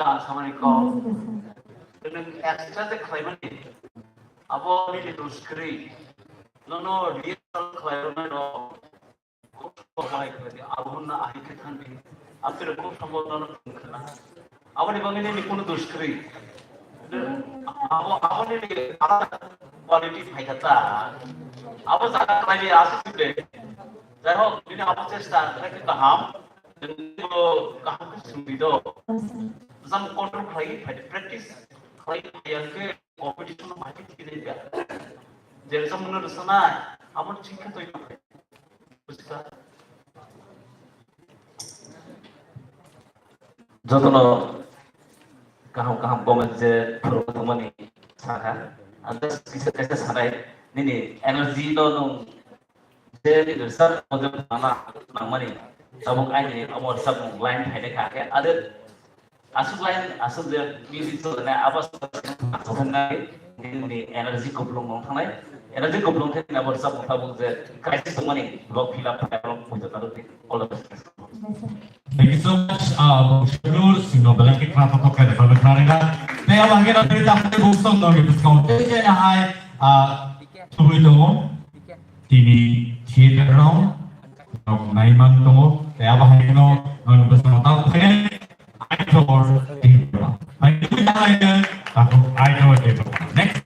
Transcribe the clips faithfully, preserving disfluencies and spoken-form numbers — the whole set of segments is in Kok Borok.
Ang samani kok. Nwng exercise khlaimani. Abo nini dos kwrwi. Nono rehearsal khlairoknai rok. Kok khlai khlai di. Abo hwnna ahai khe thang di. Amtwrwng kok sambo nono thung khna. Aboni bagwi nini kunu dos kwrwi. Abo, aboni alada quality phaikha ta. Abo jaga khlai di aswk de. Jai hok, nini abo chesta khlai khe kaham. Nini bo kaham khe sumui do. Jang control khlai phai di, practice khlai phai ya khe competition ma khe thik de ya. Je jang mano rwsanai, abo chingkhe toi phai. Bujiba? Jotono kaham kaham comment je phuru thangmani sakha. Ang just kisa kisa sanai, nini energy no nung je nini sir model mana nangmani. Tabuk aini amo sir line phainai kha khe. Ade aswk line, aswk je music chwlana abo aswk nai, nini energy kuplung nung thangnai, energy kuplung khe nabo rwchapmung tabuk je crisis tongmani, bo fill up khlai, bo poito narwkdi. All the best. Thank you so much, uh, Shalur, sino belai khe khna thok khe refer khnarina. Tei abo hage na tei tamo tei buksom no ni buksom tei khe na hai, uh, tubui tongo. Tini theater round, rok naiman tongo, tei abo hai no, non bwsano tamo khe Aitor Debbarma. Hai twi na hai no, takhuk Aitor Debbarma. Next.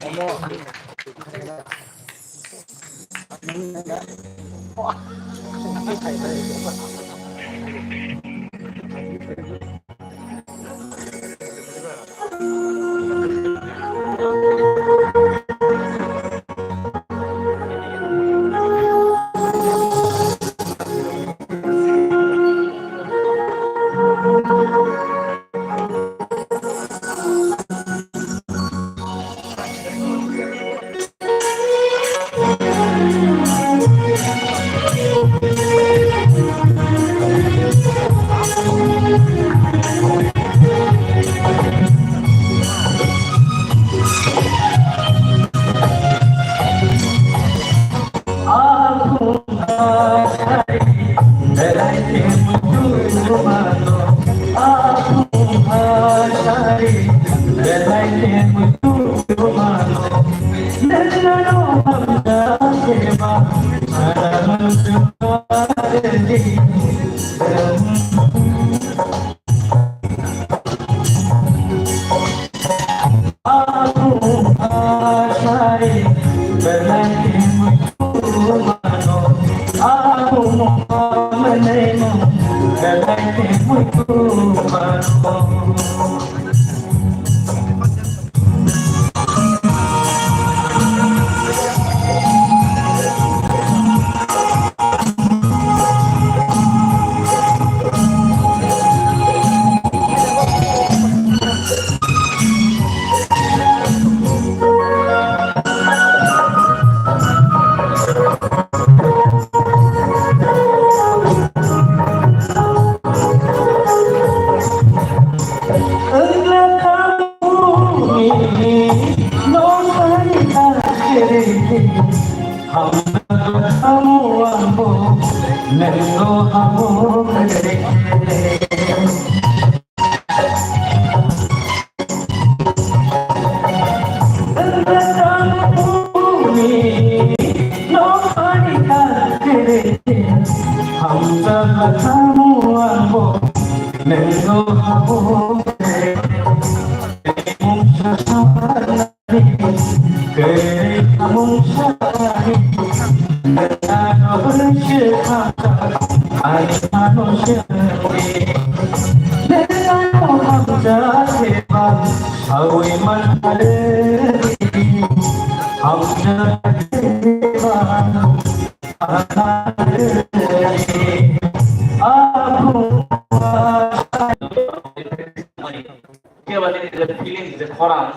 Kebani feelings je khorang,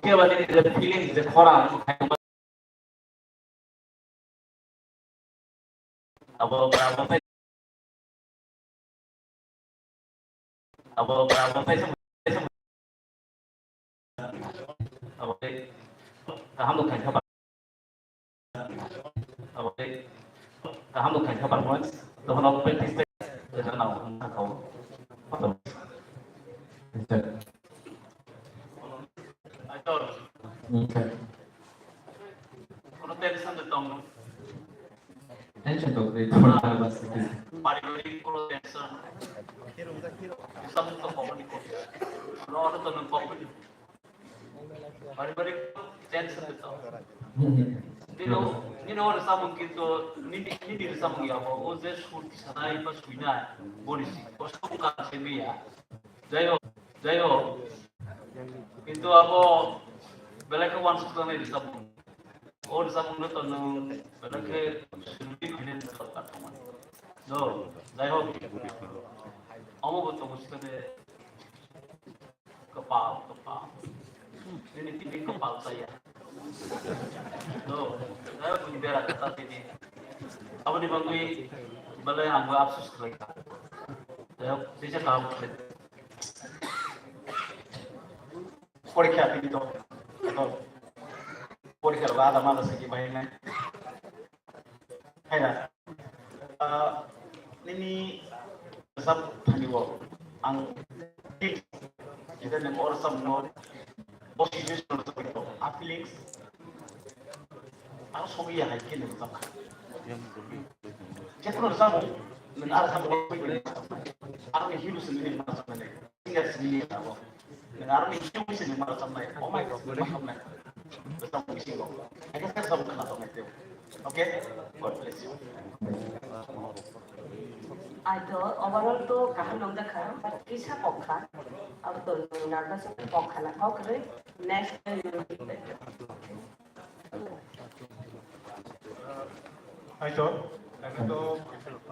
kebani feelings je khorang. Abo, abo, abo, abo, abo, kaham bo khaikha ba. Abo, kaham bo khaikha performance. Tohon practice. Ita na ang thangkao. Ita. Aitor. Ita. Kono tension de tong. Tension to kri to na bas. Paribarik kono tension. Samung to kokoni ko. Ano ano to nung kokoni. Paribarik tension de tong. Nino, nino oro samung kintu nini, nini samung ya bo, o je sur sanai ba suinai, boni si, o samung ka se miya. Jai ho, jai ho. Kintu abo belai khe wansuk tangnai rwchapmung. O rwchapmung no to nwng belai khe swnwi khainai rwchapmung. No, jai ho. Omo bo tongo sikhe de. Kwpal, kwpal. Nini tini kwpal chaya. No, jai ho, buini bera kwtal tini. Aboni bagwi belai ang bo afsus khlai kha. Jai ho, teisa kaham khlai. Porikha tini to. To. Porikha ba ada mala sigi bahai nai. Hai na. Ah, nini sab thani wo. Ang kita ni or sab no. Bo situation to. A feelings. Ang sogi ya hai kini sab. Jekno sab. Nang ar sab. Ang hilu sendiri masa mana. Singer sendiri apa. Nang aroni hiu misi ni mara samnai, oh my God, ma hamnai. Besam misi go. Eka sa sam khana to mai teo. Okay? God bless you. Aitor, overall to kaham nong da kha, but kisa kok kha. Abo to nervous kok kha na kok re. Next time you will be better. Aitor, eke to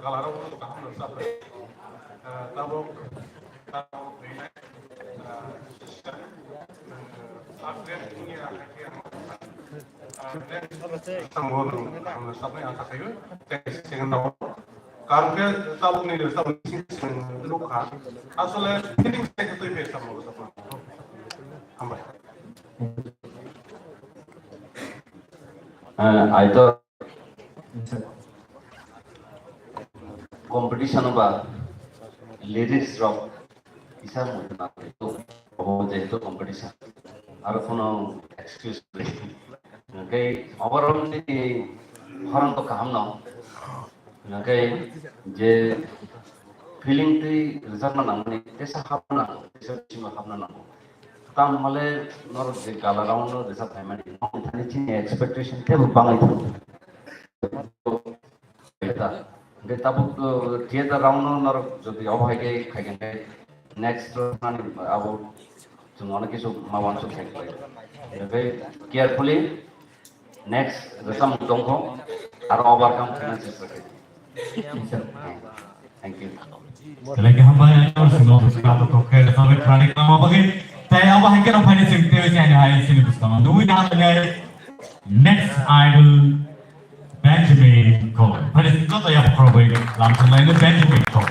galarok no kaham no sabai. Tabok, tabok bini, ah, sister, ah, upgrade ini, ah, upgrade, tabok no kaham no sabai ang sakai. Thanks, second tabok. Karon ke tabok ni tabok ni sing sing lukha. Asole feeling se ke tui pe tabok tabok. Hambai. Ah, Aitor. Competition ba lyrics rok kisa mujuna to obo jehetu competition aro kono excuse nai. Hwnkhe overall nini horong to kaham no. Hwnkhe je feeling twi rwjakna nangmani tesa hapna nango, tesa bisingo hapna nango. Tamo hale norok je gala round no rwchap phaimani, nokni thani chini expectation teibo bangwi thango. Hwnkhe tabuk, uh, theater round no norok jodi obo hai khe khai khe next round ani abo chwng onek kisu ma wansuk khai khlai. Hwnkhe carefully Next, rwchapmung tongkho, aro overcome khaina chesta khlai. Thank you. Belai khe hambai, ang sino subscribe to khe, sabai khani kama bagwi. Tai abo hai khe rok phaini sing tei sini hai sini bwskang. Nugwi na nai. Next idol, Benjamin Kol. Phaini sing joto ya phoro bai lam sanglai no Benjamin Kol.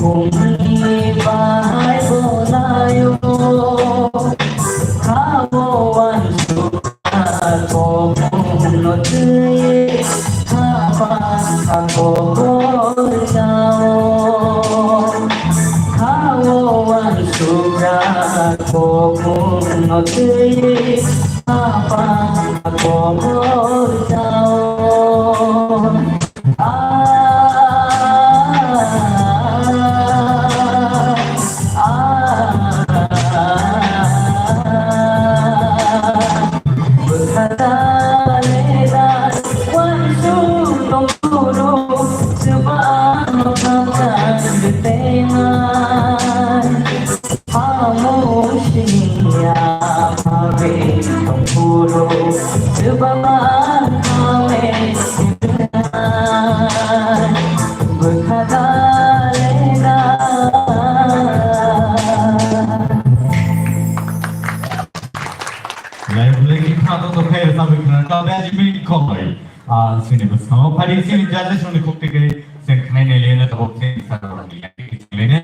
Bumni bai bolayo, khao wansukha kophungno twi, khapang kha kobor jao. Khao wansukha kophungno twi, khapang kha kobor jao. Lai bulai ki kha to to khe sa bi khna ta Benjamin Koloi. Ah, sini bwskango phari sini judges rokni khuk twi khe sen khnai nai le na tabuk sini sa rokni le ne.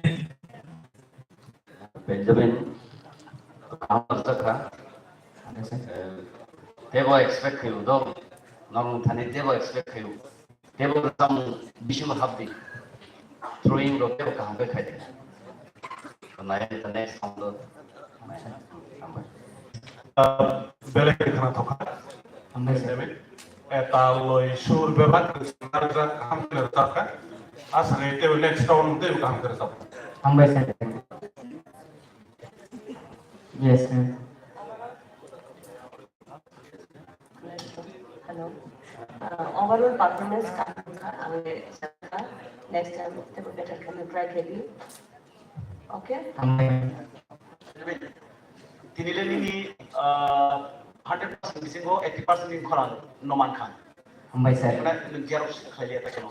Benjamin, kaham rwchapkha. Eh, tebo expect khaio do. Norok thani tebo expect khaio. Tebo rwchapmung bisingo hapdi. Throwing rok tebo kaham khe khaidi. Nai the next round do. Hambai. Ah, belai khna thokha. Hambai, sir. Benjamin. Etaloi sur bebak narwkjak kaham khe rwchapkha. Aswk tei next round tei kaham khe rwchapkha. Hambai sir. Yes sir. Hello. Uh, overall performance kaham kha, ang le sakha, next time tebo better khe try khaidi. Okay? Hambai. Tini le nini, ah, hundred percent bisingo eighty percent ni khorang no mankha. Hambai sir. Mane nwng xerox khlai liya ta keno.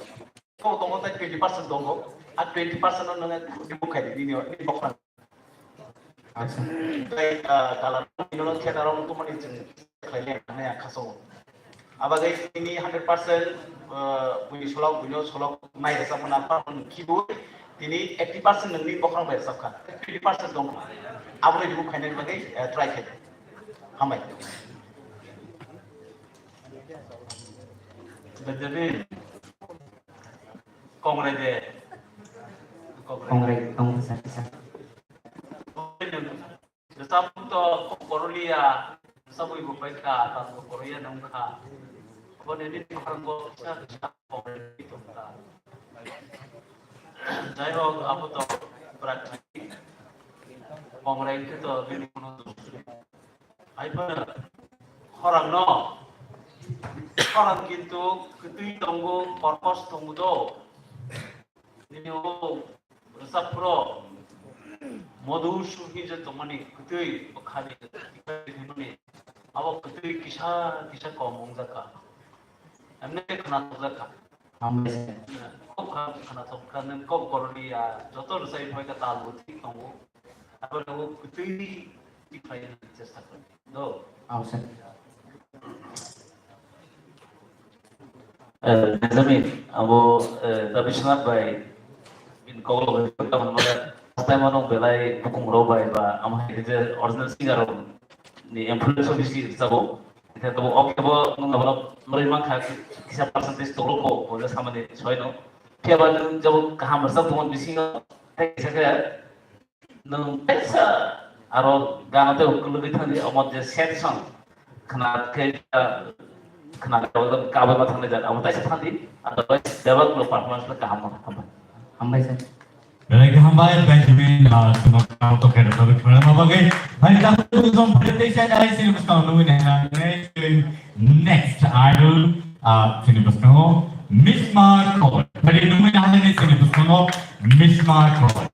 Ko tongo tai twenty percent tongo. A twenty percent no nang remove khai di nini, nini bokhorang. Acha. Tai, ah, gala no theater no tumani chwng khlai liya nang ya khaso. Abagwi tini hundred percent, uh, buini solok, buino solok nai rwchapmani apha hwn khibo tini eighty percent nwngni bokhorok bai rwchapkha, twenty percent tongkha. Aboni remove khainani bagwi, uh, try khaidi. Hambai. Benjamin. Kongrai de. Kongrai. Kongrai, kongrai, sir, sir. Rwchapmung to kok koroliya, rwchapwi bo paikha, tabuk bo koroliya nungkha. Aboni nini khorang bo kisa kisa kongrai tongkha. Jai hok, abo to bwrak kongrai khe to bini kuno dos. Hai phano khorang no, khorang kintu kwtwi tongo, purpose tongo do. Nini o rwchapphru modu suhi je tongmani kwtwi bwkhani kwtwi hwnmani abo kwtwi kisa kisa kom wngjakha. Emne khwnathokjakha. Hambai sir. Kok kha khwnathokha, nwng kok koroliya, joto rwchai phaikha tal bo thik tongo. Abo kwtwi thik khlaina chesta khlai. Do. Aw sir. Eh, Benjamin, abo, eh, da Biswanath bai, bini kok logi kok tamo mane, hatai mano belai bukung rok bai ba, amo hai je original singer rok ni influence o bisi rwchabo. Ita tabo ok tabo nung nabo noroi mankha kisa percentage tokro ko, ko je samani soi no. Phiya ba nung jabo kaham rwchap tongmani bisingo, tei kisa khe Nwng teisa aro gana tei ukulugwi thangdi, omo je sad song khna khe, khna khe kabaiba thangdi jak, abo teisa thangdi, otherwise bebak lo performance le kaham, hambai. Hambai sir. Belai khe hambai, Benjamin, ah, chwngno kaham to khe rwchapwi khwnarma bagwi. Hai, dakhli tong phai teisa nai chini bwskango nungwi nai nai chini next idol, ah, chini bwskango Miss Mark Roy. Phai nungwi nai nai chini bwskango Miss Mark Roy.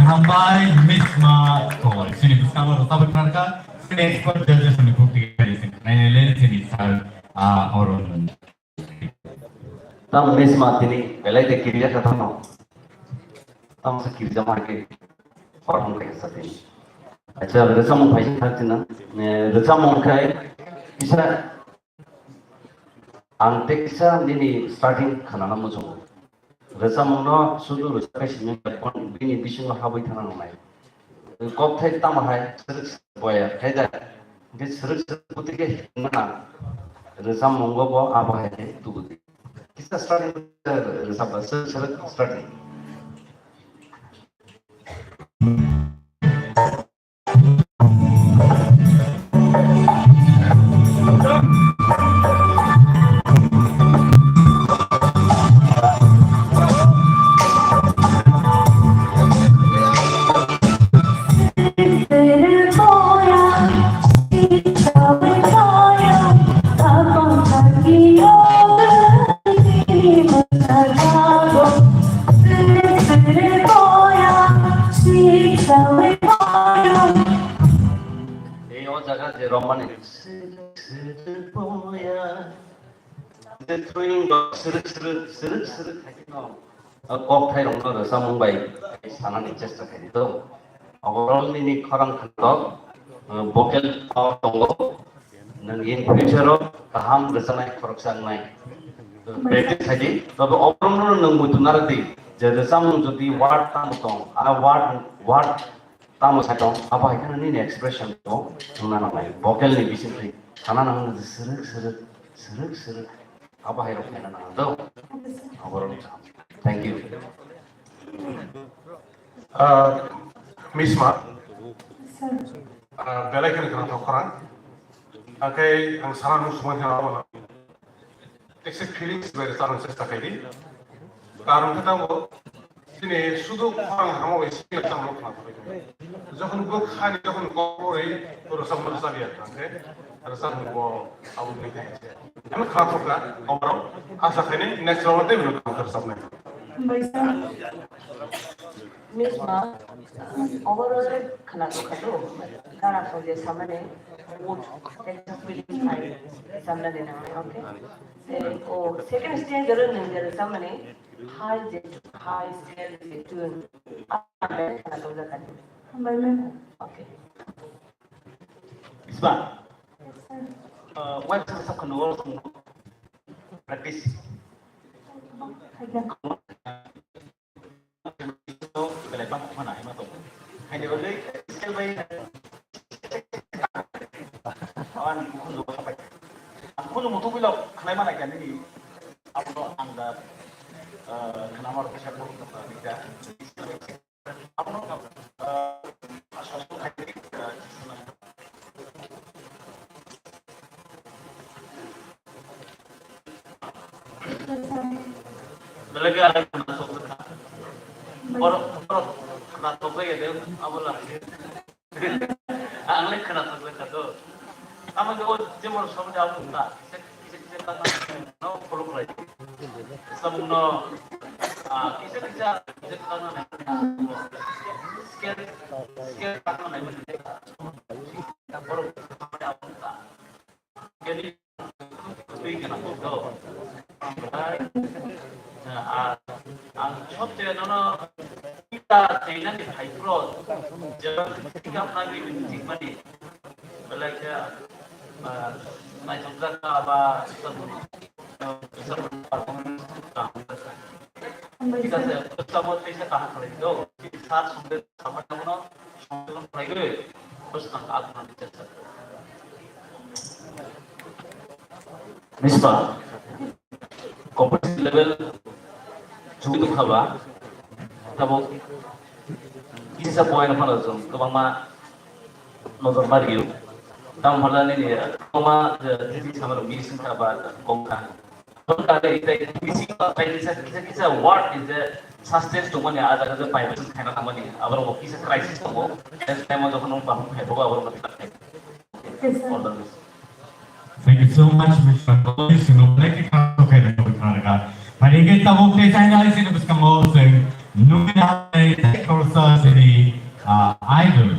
Hambai, Misma, Kowal. Sini bwskango rwchapwi phankha, sini expert judges ni bukti khaidi sini. Nainai le sini sir, ah, oro. Tamo Misma tini belai de kirja kha tamo. Tamo se kirja ma ke. Horong ke sa tini. Acha, rwchapmung phai sa tini. Ne, rwchapmung khai kisa Ang tei kisa nini starting khanana muchungo. Rwchapmungno sudu rwchapwi simi bini bisingo habwi thana nangnai. Kokthai tamo hai srwk srwk boya khai da. Hwnkhe srwk srwk bwtwi khe himna rwchapmungo bo abo hai khe tubudi. Kisa starting rwchapba srwk srwk starting. Ei o jaga je romani srwk srwk boya. Je throwing dok srwk srwk srwk srwk khaikhe no. O kokthai rokno rwchapmung bai sanani chesta khaidi to. Overall nini khorang khandok, uh, vocal power tongo. Nwng in future o kaham rwchapnai khoroksa wngnai. Practice khaidi, tobe overall no nwng muitu narwkdi. Je rwchapmung jodi word tamo tong, a word, word Tamo sai tong, abo hai kheno nini expression bo wngna nangnai. Vocal ni bising twi sana nango je srwk srwk, srwk srwk. Abo hai rok khaina nango do. Abo rok ni kaham. Thank you. Ah, Misma. Ah, belai kheno kheno thok khorang. Akai ang sana nung sumai kheno abo no. Tekse feelings bai rwchapna chesta khaidi. Karon khe tabuk chini sudu khorang hamo bai sini rwchapmung khna thangwi tongdi. Jokhon bo khani, jokhon bo rwi rwchapmung rwchapya thangkhe rwchapmung bo abo ni khe. Ani khna thokna oborok asa khaini next round tei rwchapmung rwchapnai. Hambai sir. Misma, overall khwna tongkha do, gana thok je samani mood, tei feeling hai samnani nangnai, okay? Tei o second stage oro nwng je samani high je, high scale je tune, ah, khwna tongjakha. Hambai ma'am. Okay. Misma, uh, web sa sa khwna practice. Khaikha. Ani ujui, scale bai. Ani kuku lo. Ang kuku lo mutu bilo khlai mana kani. Abono ang da, eh, khnamar kisa ko ni da. Belai khe ang khna thok kha. Borok, borok khna thok ya de, abo la. Ang le khna thok kha to. Amo je o jemon som ja abo ta. Kisa kisa ta no follow khlai. Samung no, ah, kisa kisa je ta na. Scale, scale ta na. Borok khna thok kha. Jadi, twi kana kok do. Omprai, ah, ang sob je nono kita China ni hai pro, je kita lagi meeting mani. Belai khe, ah, nai jok jaka ba, ঠিক আছে, প্রস্তাব পেশ করা হলো। স্যার সঙ্গে সমাধান সংশোধন হয়ে গেলে প্রশ্ন আপনার বিচার। Nisba, competition level chudu khaba, tabo kisa point phano jong kwbangma nojor ma rio. Tamo phala nini kwbangma, eh, titi samaro missing kha ba kok kha. Tamo kha le itai missing ba pai kisa, kisa, kisa word is the sustenance tongmani, a jaga je pai bai khaina tangmani. Aboro bo kisa crisis tongo. Next time o jokhon wng bahum khai bogo aboro bo. Yes, sir. All the best. Thank you so much, Mister Koli. Sino belai khe khna thok khe rwngwi khna rwkha. Phaidi khe tabuk tei chaina lai sini bwskango chwng nugwi nai tei khoroksa sini, ah, idol.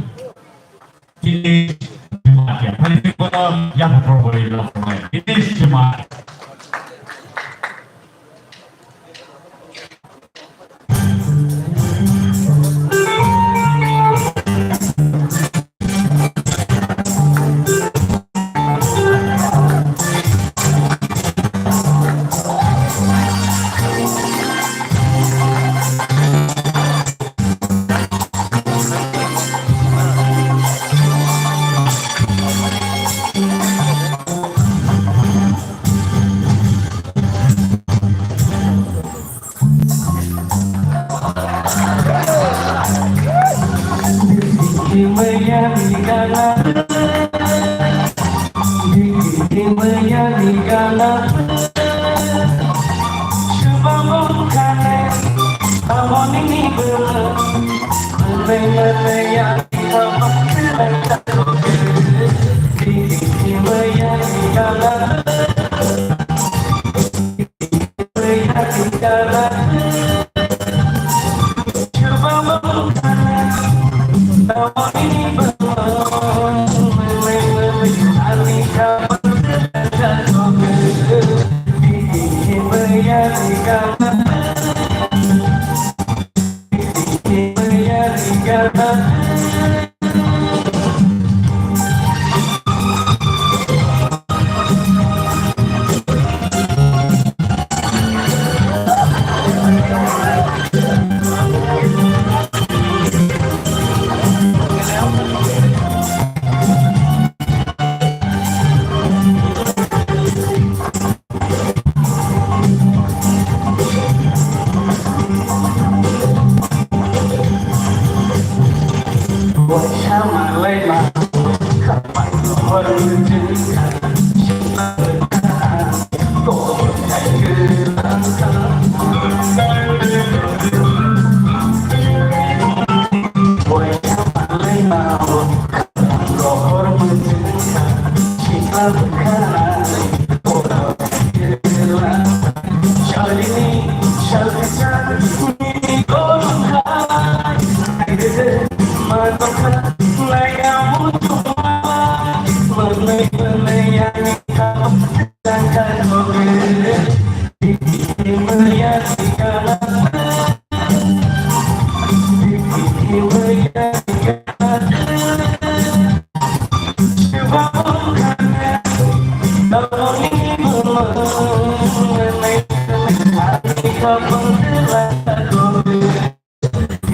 Dinesh Jamatia. Phaidi khe bono yapha phor boli rwkha. Dinesh Jamatia.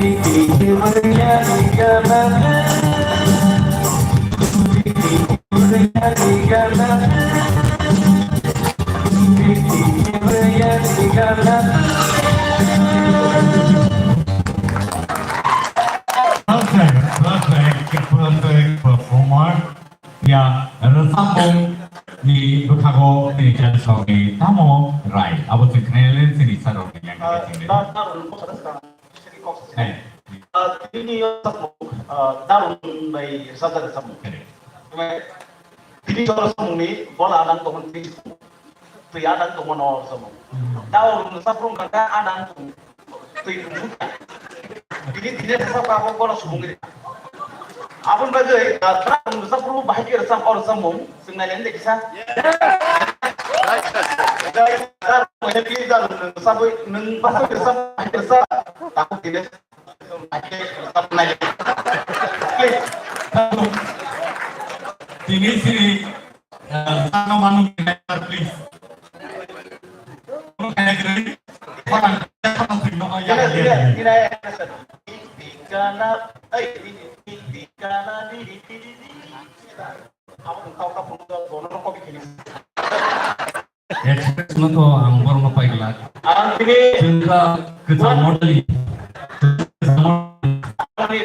Perfect, perfect, perfect performer. Ya, rwchapmung ni bwkhago chini judge rokni tamo rai? Abo chwng khnai le chini sir rokni yang Ah, khe chini. Da-, da rwchapmung bwkha da swkang, chini kok se. Hey. Ah, tini rwchapmung, ah, da rwchapmung bai rwchapjak rwchapmung. Hey. Tini rwchapmung ni bola adang tongmani twi adang tongmano rwchapmung. Hmm. Da rwchapmung kha adang tong. Twi tong. Tini tini rwchapka abo bola subung ri. Aboni bagwi, ah, da rwchapmung bahai khe rwchap, o rwchapmung. Chwng nailai de kisa. Dai, dar mo he please dar mo saboi nung basoi rwchap, rwchap. Takhuk tine. Please. Tini sini, eh, sano manu director, please. Tine, tine, tine, tine. Tikana, eh, tikana, di, di, di, di, di. Express no to ang borno paigla. Ang tini Chwngkha kwcham model. Ani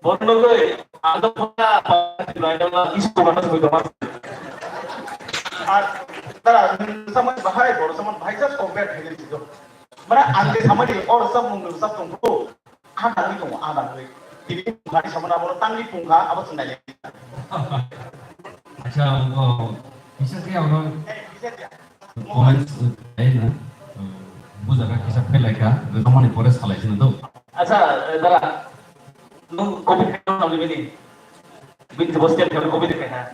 borno goi ang to pha isi ko mata sugoi dama. Ar tara sama bahai bor sama bahai just compare hai ni sido. Mana ang de sama di or sam mung sam tong ko. Adangwi tongo, adangwi. Tini bungkha ni samano abono tangwi bungkha, abo chwng nailai. Acha, o, kisa khe abono Eh, kisa khe. Comments, eh, na, eh, bujaga kisa phelaikha, rwchapmani pore salaisino do. Acha, eh, dara, nwng covid khe nwng nini? Bini jebo state khe covid khe ha.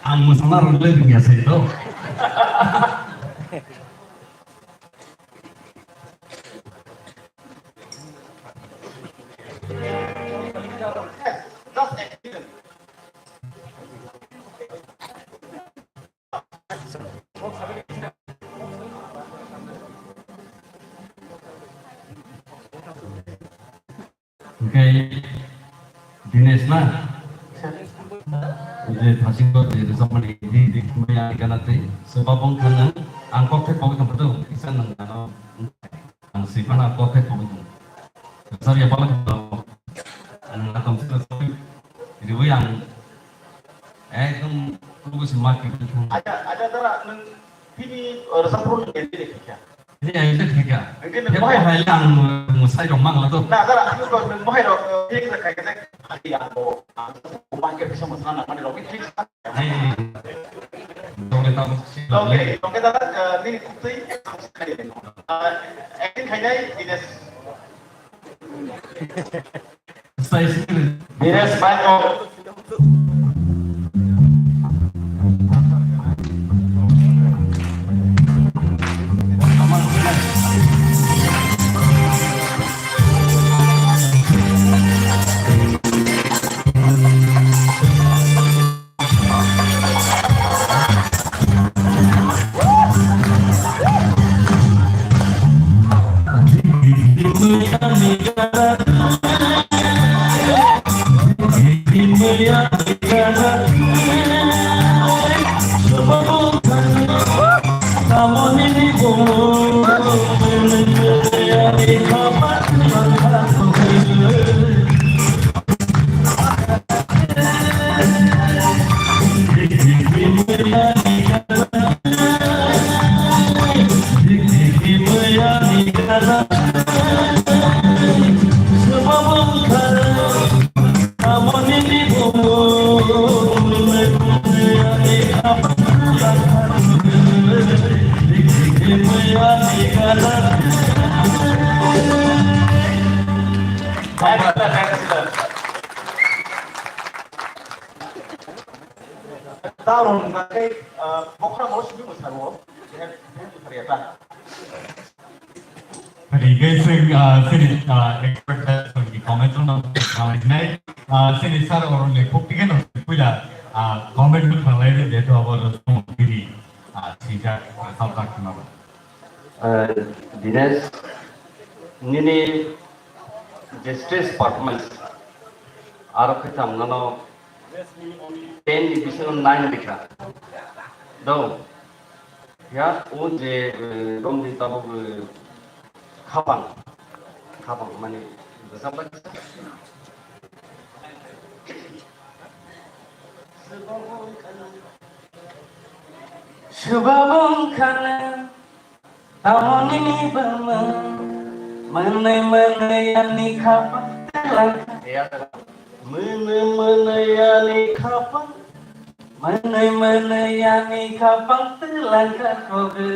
Ang mwsana rwgwlai rwngya sai do. Hwnkhe Dinesh na? Je thasingo je rwchapmani di di khumui ani gana tei swbabong kha nwng ang kok thai pogwi tongkha do kisa nwng ano ang swi phano kok thai pogwi tong. Rwchapya bala kha nwng atong se rwchapwi riwi ang ekdom kubusi ma khe thang. Acha, acha, dara, nwng bini, uh, rwchapmung nwng edit khe kha? Bini edit khe kha. Hwnkhe nwng Bini mohai hai le ang mwsai rok mang la to. Na, dara, nwng kok nwng mohai rok, uh, fix kha khe, ani ang bo, ang bo ma khe bisa mwsana nang mani rok fix. Hey. Dole tam. Okay, okay, dara, uh, nini kuktwi, uh, acting khainai, Dinesh. Dines Baino. Taron kai, ah, bokra mo sini mo sabo. Hari guys, ah, sini, ah, expert song ni comment on ang nai. Ah, sini sir or le kok tiga no pula, ah, comment mo khalai de to abo song bini, ah, sijak, ah, sabak na. Eh, Dinesh, nini je stage performance, aro khe tam nano ten ni bisingo nine bikha. Do, ya, o je, eh, romni tabuk, eh, khapang, khapang mani bwsa baksa. Swbabo wngkha nang, tamo nini bwmwng, mwnwi mwnwi ani khapang twlang. Mwnwi mwnwi ani khapang, mwnwi mwnwi ani khapang twlang kha kogwi.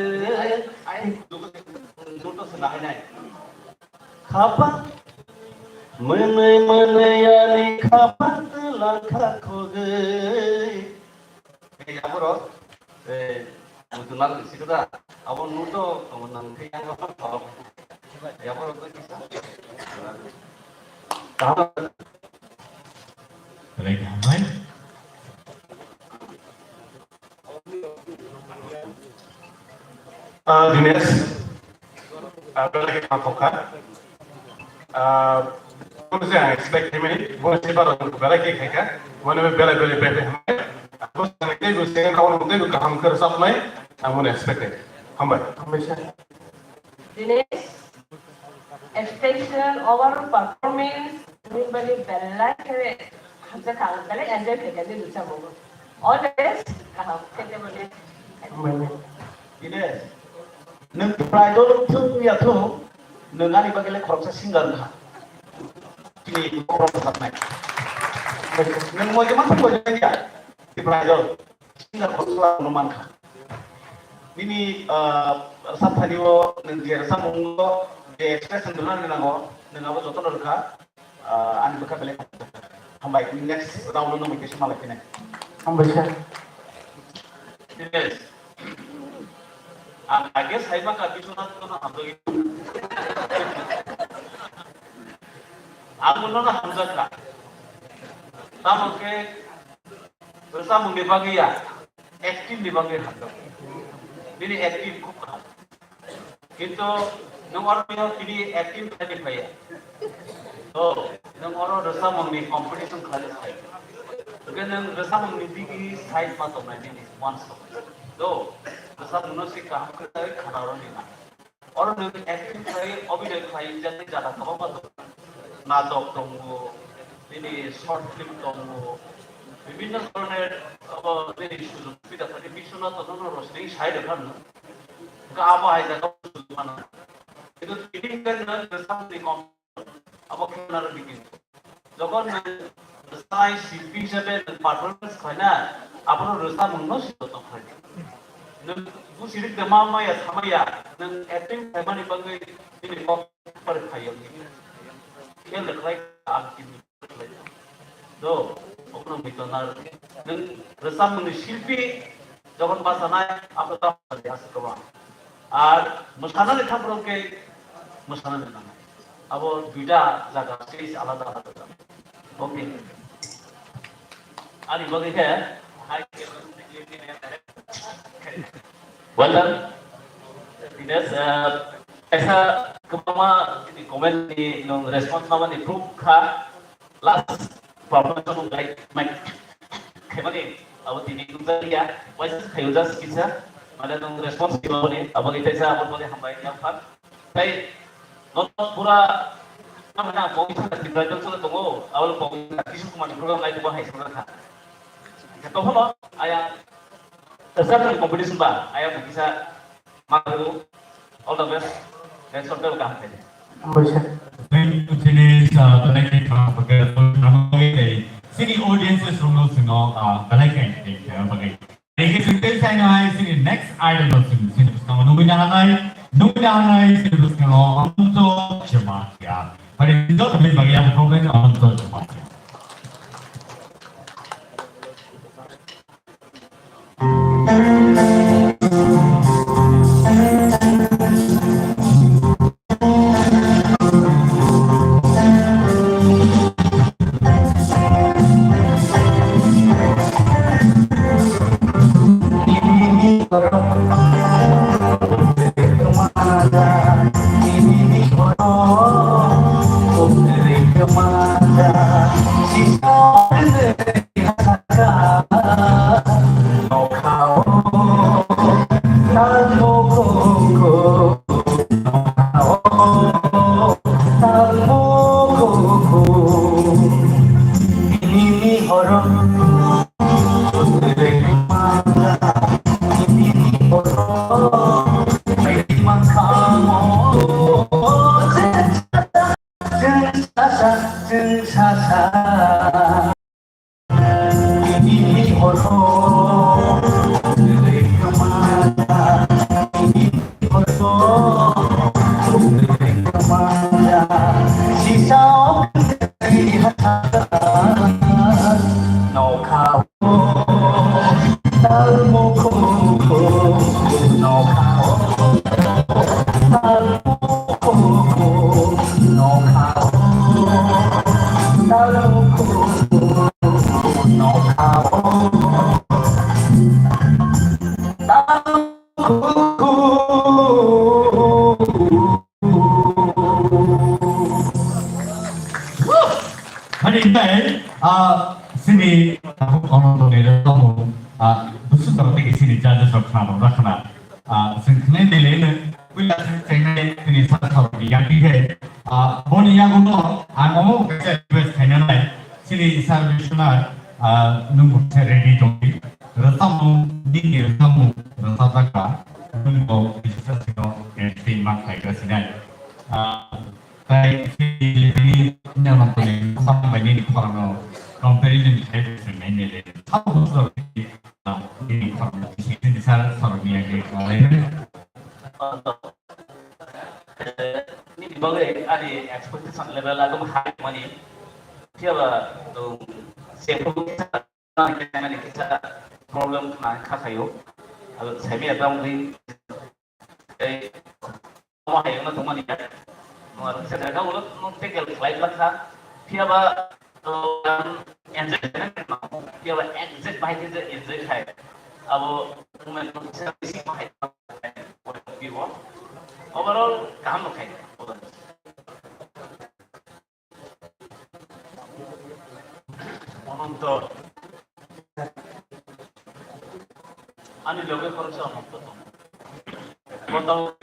Khapang, mwnwi mwnwi ani khapang twlang kha kogwi. Ei, aborok, ei, muchunal sikada, abo nuto tongo nang khe yang apa tholok. Aborok kisa. Kaham. Belai kaham hai. Ah, Dinesh, ah, belai khe tongkha. Ah, kono se ang expect khaimani, bo se baro belai khe khaikha, bo belai belai belai belai hambai. Bo se ang teibo se ang teibo kaham khe rwchapnai, ang bono expect khaikha. Hambai. Hambai sir. Dinesh, expression, overall performance, everybody belai khe hamjakha, ang belai enjoy khaikha nini rwchapmung. All the best, kaham khe tei mani. Hambai. Dinesh, nwng Tipra Idol thung ya thung, nwng ani bagwi le khoroksa singer wngkha. Chini bokhorok rwchapnai. Nwng moijo ma thung moijo ya, Tipra Idol. Singer khoroksa no mankha. Nini, ah, rwchapthani o nwng je rwchapmung o je expression rwna nango, nwng abo jotono rwkha. Ah, ani bwkha belai hambai. Next round no nwng kisa malai phinai. Hambai sir. Yes. Ang age saiba ka Biswanath kono hamjagwi. Ang bono hamjakha. Tamo khe Rwchapmung ni bagwi ya, acting ni bagwi hamjak. Bini acting khub kaham. Kintu nwng oro tini acting khlai phaiya. To, nwng oro rwchapmung ni competition khlai phai. Hwnkhe nwng rwchapmung ni digi side ma tongnai nini uansuk. To, rwchapmung no se kaham khe khana rw ni na. Oro nwng acting khlai, obhinoi khlai, jani jaga kwbangma tongo. Natok tongo, nini short film tongo, bibhinno dhoroner abo nini sujog subida thani Biswanath no rosning sai rwkha nwng. Hwnkhe abo hai jaga sujog mano. Kintu tini hwnkhe nwng bwsakni kom abo khe naro bikini. Jokhon nwng rwchapnai silpi hisabe nwng performance khlaina, abono rwchapmungno sito tongkhlai. Nwng busirik de ma maya samaya, nwng acting khlaimani bagwi nini kok pari phaiyo. Khel de khlai ang kini khlai. Do, okono mito nar. Nwng rwchapmungni silpi jokhon basanai, abo ta aswk kwbang. Ar mwsanani thaphro khe mwsanani nangnai. Abo duita jaga, stage alada alada jaga. Okay. Ani bagwi khe hai. Well done. Dinesh, uh, kaisa kwbangma comment ni nwng response mamani proof kha. Last performance no like mic khaimani abo tini nukjakya, waisa khayo just kisa, mane nwng response khaimani abo ni kaisa abo bole hambai ni aphar. Tai no pura, na mana bong sa Tripura dol solo tongo, abo bong sa kisu kumani program lai tongo hai solo kha. Khe tokhono aya, rwchapmung competition ba, aya bo kisa Maru, all the best. Next one, kaham khe. Hambai sir. Thank you, Dinesh. Uh, belai khe kaham khe, sini audiences rokno sino, uh, belai khe, khe, khe, bagwi. Thank you, thank you, thank you, sini next idol rok sini, sini bwskango nugwi na hanai, nugwi na hanai, sini bwskango Ananto Jamatia. Pare, joto ni bagwi ang program Ananto Jamatia. Ah, sini, ah, kono tongni rwchapmung, ah, busu tongni sini judges rok khna rok khna. Ah, chwng khnai ni le no, puila chwng chengnai sini sa sa rok ni yang khe, ah, boni yaguno ang omo kaisa request khaina nai, sini sir Bishwanath, ah, nwng bo khe ready tongdi. Rwchapmung, nini rwchapmung, rwchapjak ba, nwng bo kisa sino entertain ma khlai gra sinai. Ah, Tai nini nini samung bai nini khorokno comparison khai bo swngnai nini. Sabo bwswk nini khorokno bisi nini sar khorokni age khlai. Nini bagwi ani expectation level agam high mani. Phiya ba, um, se problem khna kha khayo. Abo saimi ya tamo di. Tei omo hai wngna tongmani ya. Nwng kisa jaga ulo nwng tackle khlai bwlak kha. Phiya ba, uh, enjoy khaina, phiya ba exact bahai khe je enjoy khai. Abo movement no kisa bisi bahai khe overall kaham no khai. Ononto. Ani loge khoroksa Ononto tongo. Bo tongo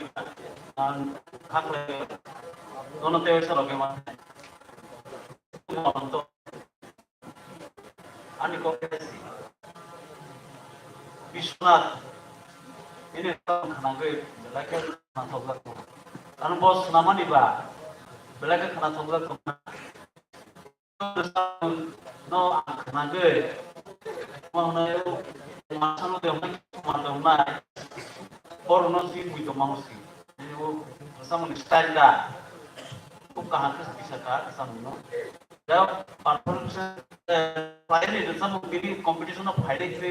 ang khaklai. Ononto esa loge ma. Ononto. Ani kok Biswanath. Ini khwnagwi belai khe khwnathokjak. Ano bo swnamani ba belai khe khwnathokjak. No ang khwnagwi, ma hwnwi, ma sano de hwnwi, ma de hwnwi, borokno si mui tongma si. Ni o samoni style da. Khub kaham khe kisa kha samoni no. Da performance, eh, khlaini da samung bini competition o phaidai khe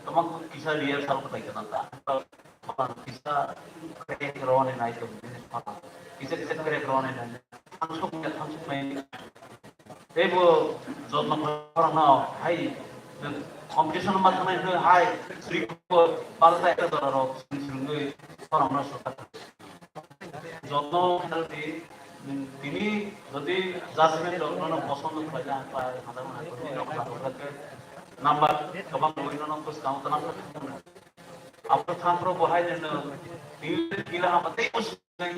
tongma kisa rehearsal khlai kana da. Kisa crack roni nai tong, kisa kisa crack roni nai. Thangsukmaya, thangsukmaya. Teibo jotno khorokno hai competition ma thangnai hwnwi hai sri ko barta ekta dora rok swrwngwi khorokno soka. Jotno khairok di, tini jodi judgment rok nono posondo khlai na khlai hada hada khlai na khlai number kwbang rwi nono bwskang tana khlai. Abo thampro bo hai nono tini kila hama tei Sir,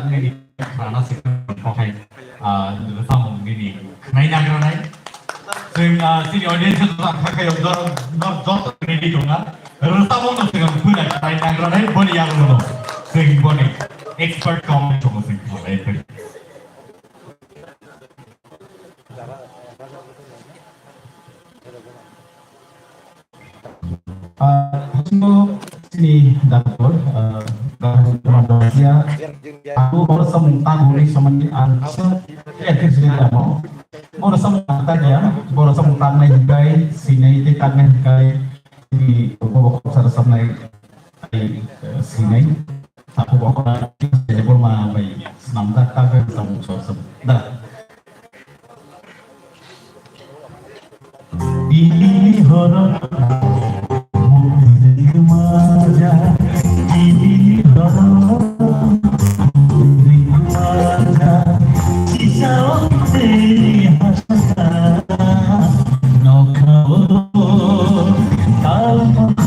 nini khana se kok hai, ah, samung nini khnai nagranai. Chwng, ah, chini audience no kha khayo jor, nor jor ready tongna. Samung no chwng khuna khnai nagranai, boni yagulo no. Chwng boni expert comment tongo chwng khlai. Ah, haino chini doctor, ah, Rahul Kumar Dasia, aku boro samung tang hwnwi samani ang kisa clear khe sini damo. Boro samung tang ya, boro samung tang nai hikai, sinai tei tang nai hikai, chini bobo khoroksa rwchapnai, ai, eh, sinai. Takhuk okra Debbarma bai swnamjak ta bai samung sor sab da. Bini horo maja, bini horo maja, kisa ote hasta nokha o tal makhuk.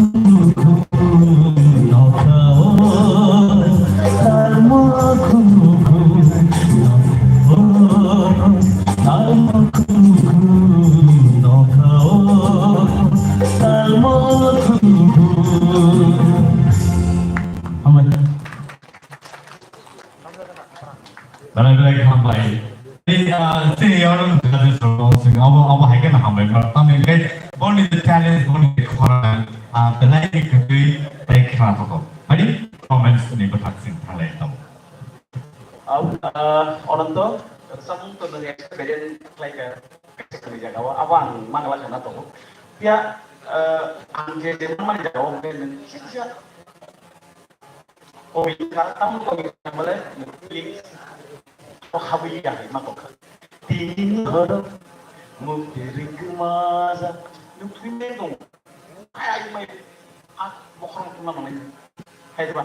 Hambai. Belai belai khe hambai. Tei, ah, chini oro judges rok no chwng abo, abo hai kheno hambai ma. Tamni hwnkhe boni je talent, boni je khorang, ah, belai khe kwtwi tei khna thokho. Hai, comments ni bwthak chwng thanglai tongo. Au, ah, Ononto, samung to nang experience khlai kha, kaisa kani jaga o, abo ang mangla khana tongo. Ya, ah, ang je, je mani jaga o, hwnkhe nang kisa Kobita, tamo kobita male, feelings, o habwi ya hai ma tongkha. Tini ni horo, mukti ringkuma ja, nung thui me tong. Hai, hai, mai, ah, bokhorong tungna manai. Hai, ba.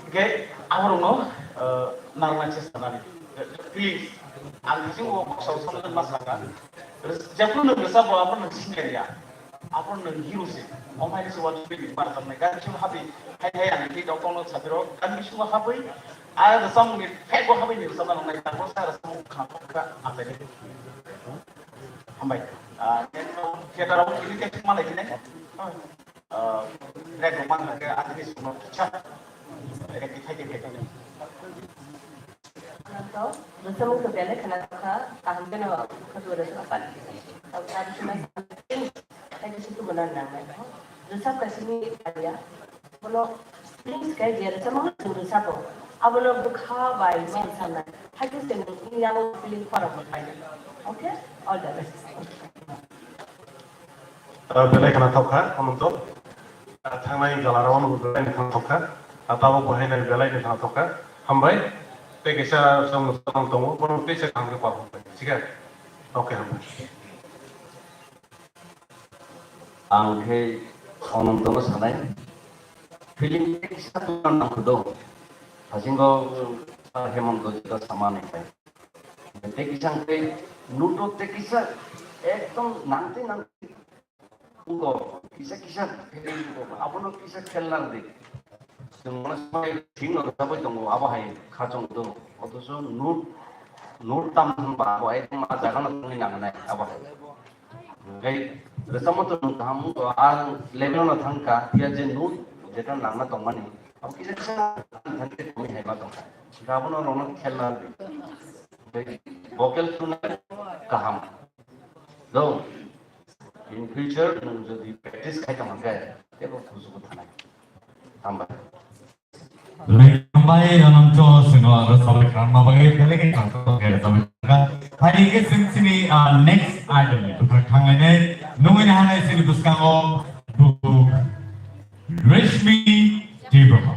Hingke aborokno, eh, narwknai chesta nani. Please, ang bising o kosong samjak ma saka. Jephru nwng rwchapbo, aphuru nwng singya ya. Aphuru nwng hero se. Omo hai se watwi bini ma rwchapnai. Gari bisingo habwi, hai hai ang tei doktorno sapiro. Gari bisingo habwi, a rwchapmungni phego habwi ni rwchapna nangnai. Tabuk sa rwchapmung khna thok kha, ang tei. Hambai. Ah, theater o kini khe malai kini. Ah, rek rok mang khe adini sungno kisa. Rek kithai khe khe. Rwchapmung khe belai khna kha, kaham kheno khatwi rwchapmani. Tabuk traditional something, hai khe se tubunan nangnai. Rwchap kaisini idea. Bono please khe je rwchapmung chwng rwchapo. Abono bwkha bai man sanai. Hai khe se nwng yang feeling khorang bo khlai. Okay? All the best. Ah, belai khna thok kha, Ananto. Ah, thangnai jala rok no belai khna thok kha. Ah, tabuk bo hai nai belai khna thok kha. Hambai. Tei kaisa chwng samung tongo, bono tei se kaham khe pa hambai. Thik khe? Okay, hambai. Ang khe Ananto no sanai. Feeling tei kisa tongna nang khudo. Hasingo, ah, Hemant Gojira sama ni kai. Tei kisa ang tei nuto tei kisa ekdom nangtwi nangtwi. Ugo, kisa kisa feeling ugo, abono kisa khel lang di. Chwng mano sai thik no rwchapwi tongo, abo hai kha chwng tongo. Othocho note, note tam thang ba, abo ekdom a jaga no thangwi nangnai, abo hai. Hwnkhe rwchapma to nwng kaham wngkha, a level no thangkha, phiya je note jeto nangna tongmani, abo kisa kisa thangkhe tongwi hai ma tongkha. Hwnkhe abono rwno khel lang di. Hwnkhe vocal tune kaham. Do. In future, nwng jodi practice khai tong hwnkhe, teibo kuchugo thanai. Hambai. Hambai, Ananto, chwngno aro sabai khlama bagwi belai khe khlama bagwi sabai khlama. Hai hwnkhe chwng chini, ah, next idol ni bwkhak thanglainai. Nungwi nahanai chini bwskango bu Reshmi Debbarma.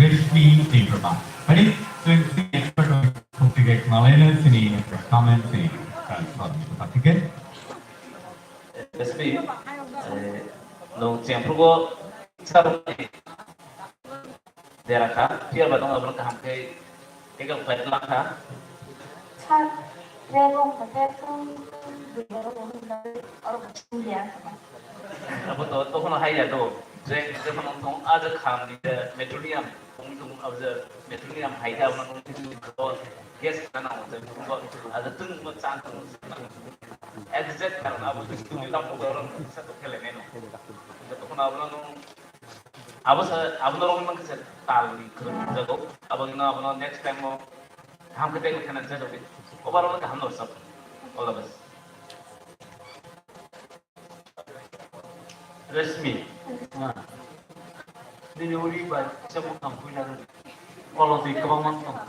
Reshmi Tiprapa. Ready? So, in the expert of Koptigek Malena, sini comment, sini, uh, Koptigek. Reshmi, eh, nung chengphrugo saruni dera kha, phiya ba nung abono kaham khe take up khlai lang kha. Sir, rego kha khe tung tung dui aro nung nang aro bo sing ya. Abo to, to hono hai ya do. Je, je hono tong a je kham ni je metronium, tong tong a je metronium hai ta hono tong tong gas kana o je tong a je tung mo chan tong. Exact karon abo twi twi lam ko ron sa to khele meno. Jato kono abo no abo sa abo no ron man kisa tal ni khun jago. Abo no abo no next time mo ham kete ko khana jago. Overall kaham no sab. All the best. Reshmi. Nini uri bai kisa mukhang khuina rw. Kolotwi kwbangma tong.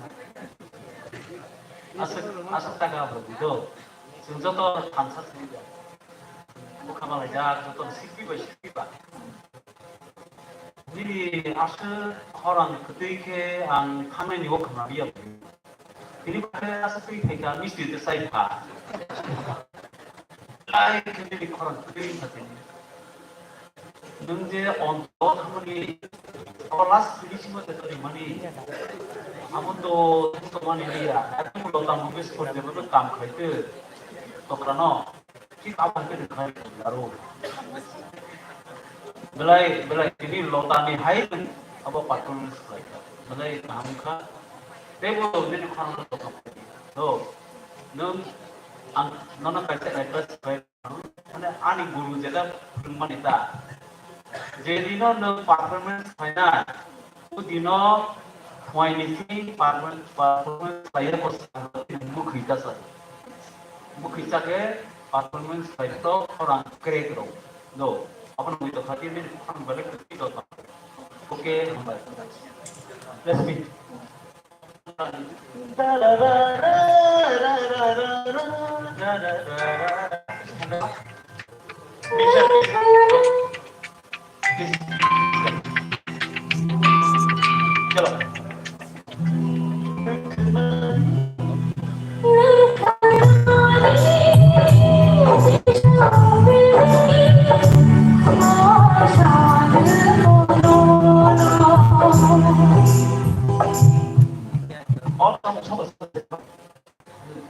Aswk, aswk taka bo di do. Chwng joto thansa sini da. Bwkha malaijak joto sikpi bai sikpi ba. Nini aswk khorang kwtwi khe ang thangnani o khna liya. Tini bakhe aswk twi khaikha misti twi sai pha. Ai khe nini khorang kwtwi wngkha tini. Nwng je onto thangmani, abo last finishing o je tongmani, abo to tongmani liya. Lota movies por jebo to kam khaitwi tokrano. Thik abo khe khai aro. Belai, belai tini Lota ni hai nwng abo performance khlaikha. Belai kaham kha. Teibo nini khorang to tongmani. To, nwng ang nono kaisa advice khlai. Mane ani guru jeta phwrwngmani ta. Je dino nwng performance khlainai, o dino phuaini simi performance, performance khlaiya ko sa, bwkhwi ta sa. Bwkhwi sa khe performance khlai to khorang crack rw. Do, abono mui tokha tini khorang belai kwtwi do. Okay, hambai. Let's meet.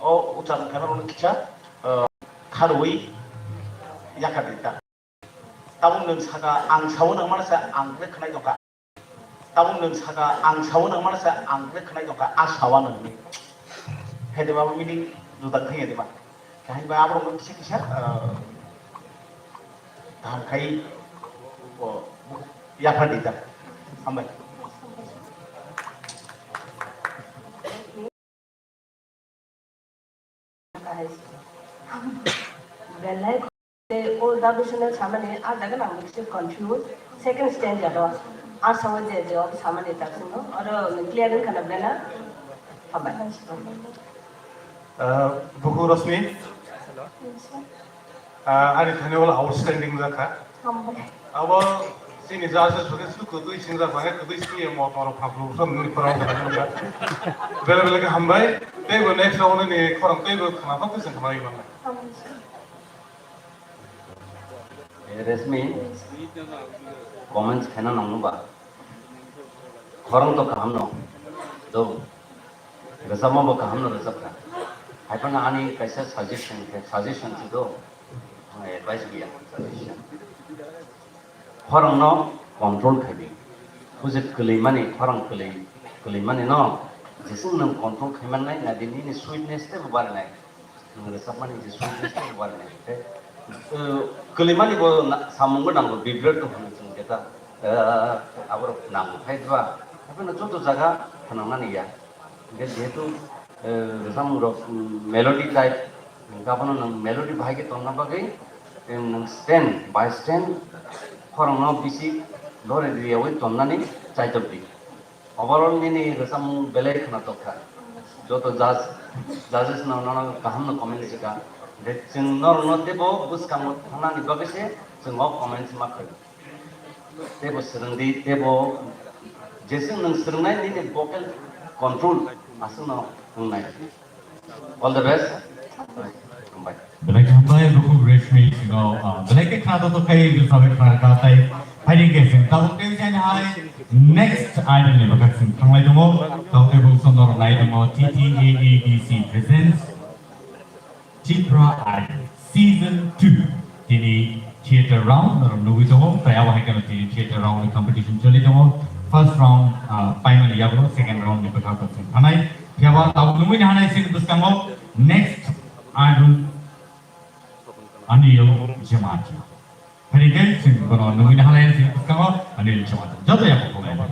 O uchar khairokno kisa, eh, kharwi yakar di ta. Tabuk nwng saka ang sao nang mano sa ang khe khwnai tongkha. Tabuk nwng saka ang sao nang mano sa ang khe khwnai tongkha a sawa nang ni. Hai de ba meaning juda thang ya de ba. Kahini ba aborok kisa kisa, eh, kaham khai, o, yapha di ta. Hambai. Belai o dabushino samani a jaga nang bisi confuse second stanza ro a sawa je je o samani ta sino oro clear wngkha na bela hambai. Ah, buku Rosmi. Ah, ani thani wala outstanding jakha. Hambai. Abo chini judges rok khe kwtwi singjak, mane kwtwi sini mo toro phapru sam nini khorang khorang nukha. Bele bele khe hambai. Teibo next round ni khorang teibo khna thok twi khna bai mano. Hambai. Eh, Reshmi, comments khaina nangno ba? Khorang to kaham no. Do. Rwchapma bo kaham no rwchapkha. Haiphano ani kaisa suggestion khe, suggestion se do. Ang advice biya, suggestion. Khorang no control khaidi. Bujik kwlwi mani, khorang kwlwi, kwlwi mani no. Jesung nang control khai mannai, na di nini sweetness tei bo barinai. Nwng rwchapmani je song tei uar nai khe eh, kwlwimani bo na-, samungbo nango, vibrato hwnwi chwng jeta, eh, aborok nango phai diba? Haphano joto jaga phnangnani ya. Hingke jehetu, eh, rwchapmung rok, mm, melody type, hingke abono nwng melody bahai khe tonna bagwi, em, nwng stand by stand khorokno bisi lore riyaui tonnani chaitok di. Overall nini rwchapmung belai khwnatok kha. Joto judge, judges no nono kaham no comment rwkha. Hingke chwng norokno teibo bwskango thangnani bagwi se chwng o comments ma khlaio. Teibo swrwngdi, teibo jeswk nwng swrwngnai nini vocal control aswkno wngnai. All the best. Hambai. Belai khe hambai, Rukhuk Reshmi sino, ah, belai khe khna to to khai, sabai khna kha tai. Phaidi khe sing tabuk tei jani hai next item ni bakha sing thanglai tongo. Tabuk tei bung sonor nai tongo, T T A A D C presents Tipra Idol Season two. Tini theater round norok nugwi tongo, tei abo hai kheno tini theater round ni competition choli tongo. First round, ah, paimani yagulo second round ni bwkhak rok chwng thanai. Phiaba tabuk nugwi ni hanai sini bwskango next idol Anil Jamatia. Phaidi khe chwng bono nugwi ni hanai sini bwskango Anil Jamatia. Joto yaphang kholai.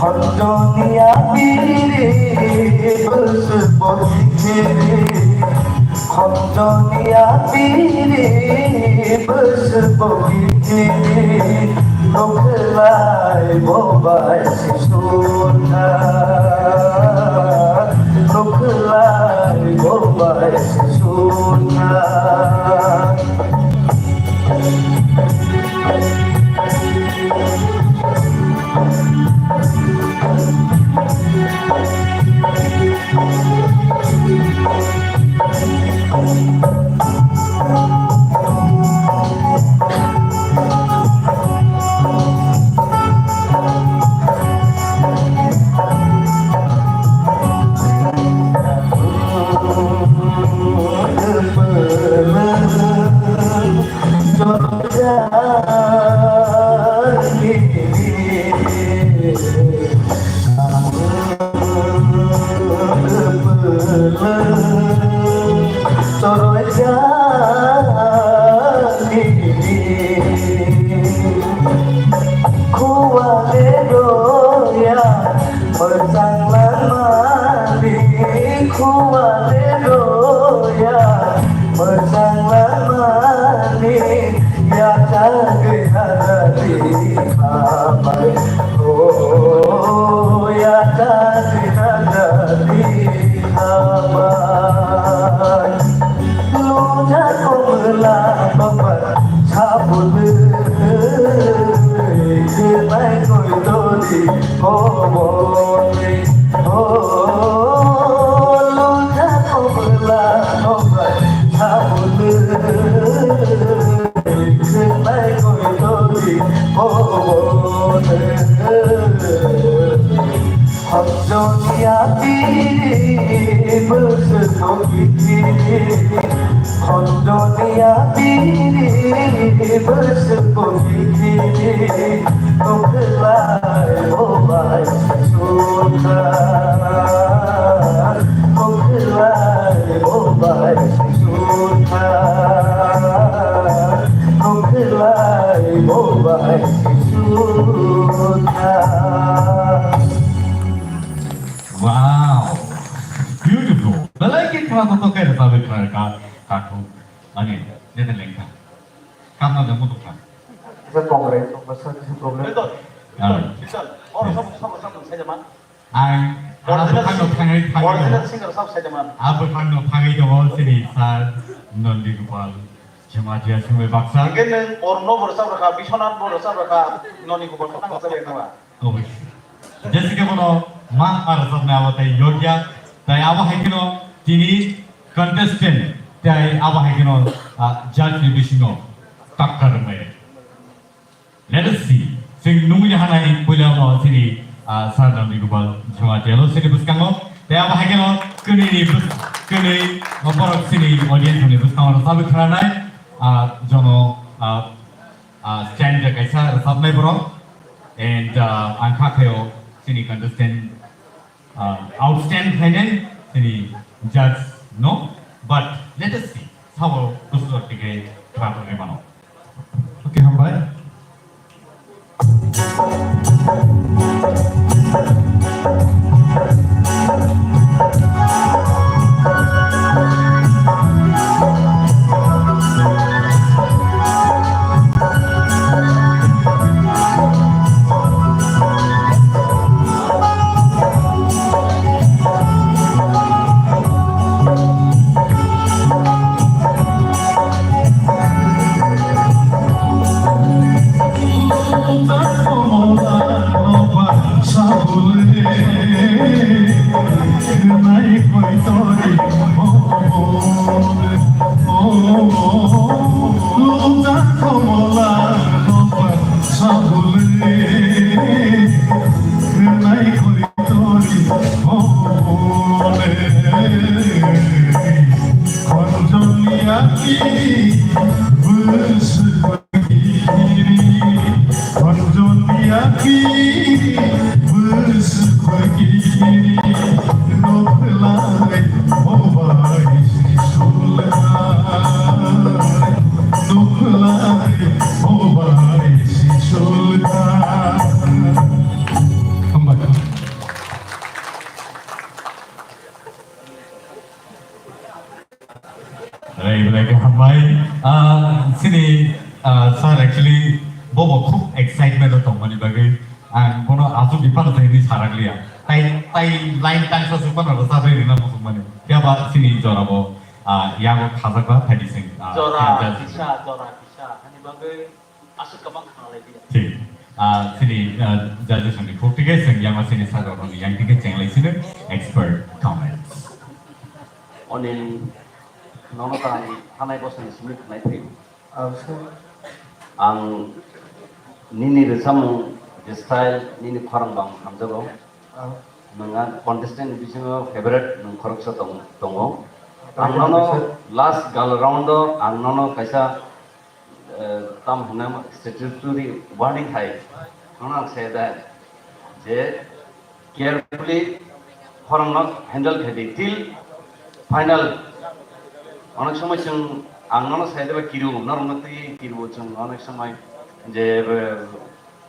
Khonjoni abiri bwswk bokiti, khonjoni abiri bwswk bokiti, nukhlai bobai sisuna, nukhlai bobai sisuna. Choroi jani khua le roya, mwchang langmani khua le roya, mwchang langmani yachagwi hajadi khamai. O yachagwi hajadi khamai. Lungja kongla babar sabulwi khenai koitoni koboni. O lungja kongla babar sabulwi khenai koitoni koboni. Khonjoni abiri bwswk bokiti, khonjoni abiri bwswk bokiti, nukhlai bobai sisuna, nukhlai bobai sisuna, nukhlai bobai sisuna. Wow! Beautiful! Belai khe khna to to khe rwchapwi khna kha, takhuk ani nete lengkha. Kamna jamo to kha. Kisa kongrai, kisa problem. Betul. Ah. Betul. Oro samung, samung, samung saja, man. Ang Ah, original bwkhakno sing-, thangwi thangwi original tongo. Singer sab saijaman. Ah, bwkhakno thangwi tongo chini sir Nandi Gopal Jamatia songwi baksa. Hingke nwng Orno bo rwchap rwkha, Biswanath bo rwchap rwkha, Nandi Gopal bo thang rwchap rwkha. Obviously. Jessica bono ma ma rwchapnai abo tei yokya. Tei abo hai kheno tini contestant tei abo hai kheno, ah, judge ni bisingo takkar rwmai. Let us see. Chwng nungwi hanai puila no chini, ah, Sir Nandi Gopal Jamatia lo chini bwskango. Tei abo hai kheno kwnwi ni bws-, kwnwi borok chini audience ni bwskango rwchapwi khwnanai, ah, jono, ah, ah, stand kaisa rwchapnai borok. And, ah, ang kha khayo chini contestant, ah, outstand khainai chini judge no. But let us see. Sabo kusu tike khwna tongwi mano. Okay, hambai. Rai, belai khe hambai. Ah, chini, ah, sir actually bobo khub excitement o tongmani bagwi ang bono aswk biphano thaini sarakliya. Tai, tai line tangsa swk phano rwchapwi rwna muchungmani. Phiya ba chini jorabo, ah, yago khajakba phaidi sing, ah, jora sing kisa, jora kisa. Hani bagwi aswk kwbang khna lai dia. Thik. Ah, chini, ah, judges ni khuk tike chwng yama chini sir rokni yang tike chenglai sino expert comments. Oni nono tang hanai bosong simi khnai thai. Ang sir. Ang nini rwchapmung je style nini khorang bang hamjago. Ang. Nwng ang contestant bisingo favorite nwng khoroksa tong-, tongo. Ang nono sir. Last gala round o ang nono kaisa eh, tam hwnna statutory warning hai. Nono ang sai da je carefully khorang no handle khai di till final. Onek somoi chwng ang nono sai da ba kiru, norok no twi kiru chwng onek somoi je, eh,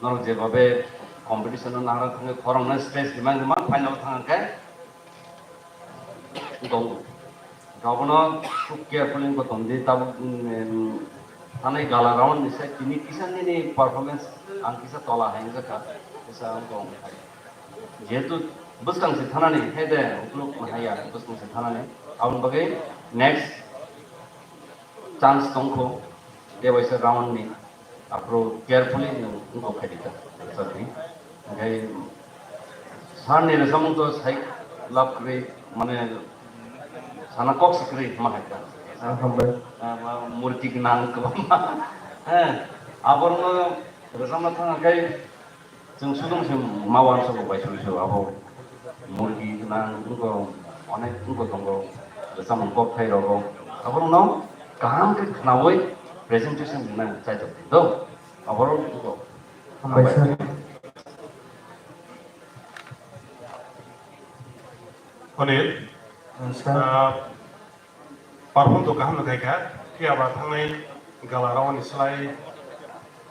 norok je babe competition no nahara thangwi khorang no stress rimang rimang final thang khe Tongo. Gabono khub carefully wngkha tongdi, tabuk, mm, thanai gala round ni side tini kisa nini performance ang kisa tola hai wngkha, kisa wngkha wngkha. Jehetu bwskang se thanani, hai de, ukuluk haya, bwskang se thanani. Aboni bagwi next chance tongkho, tebaisa round ni aphuru carefully nwng wngkok khaidi ta, rwchapni. Hwnkhe sir ni rwchapmung to sai lab kwrwi, mane sana kok se kwrwi ma hai ta. Ah, hambai. Ah, ma murti gwnang kwbangma. He, aborokno rwchapna thang khe Chwng sudung se ma uansukgo bai sui sui abo murgi gwnang wngkha, onek wngkha tongo, samung kok thai rogo. Abono kaham khe khnaui presentation rwnai chaitok di do. Aboro wngkha. Hambai sir. Onil, ah, perform to kaham no khaikha, phiya ba thangnai gala round ni slai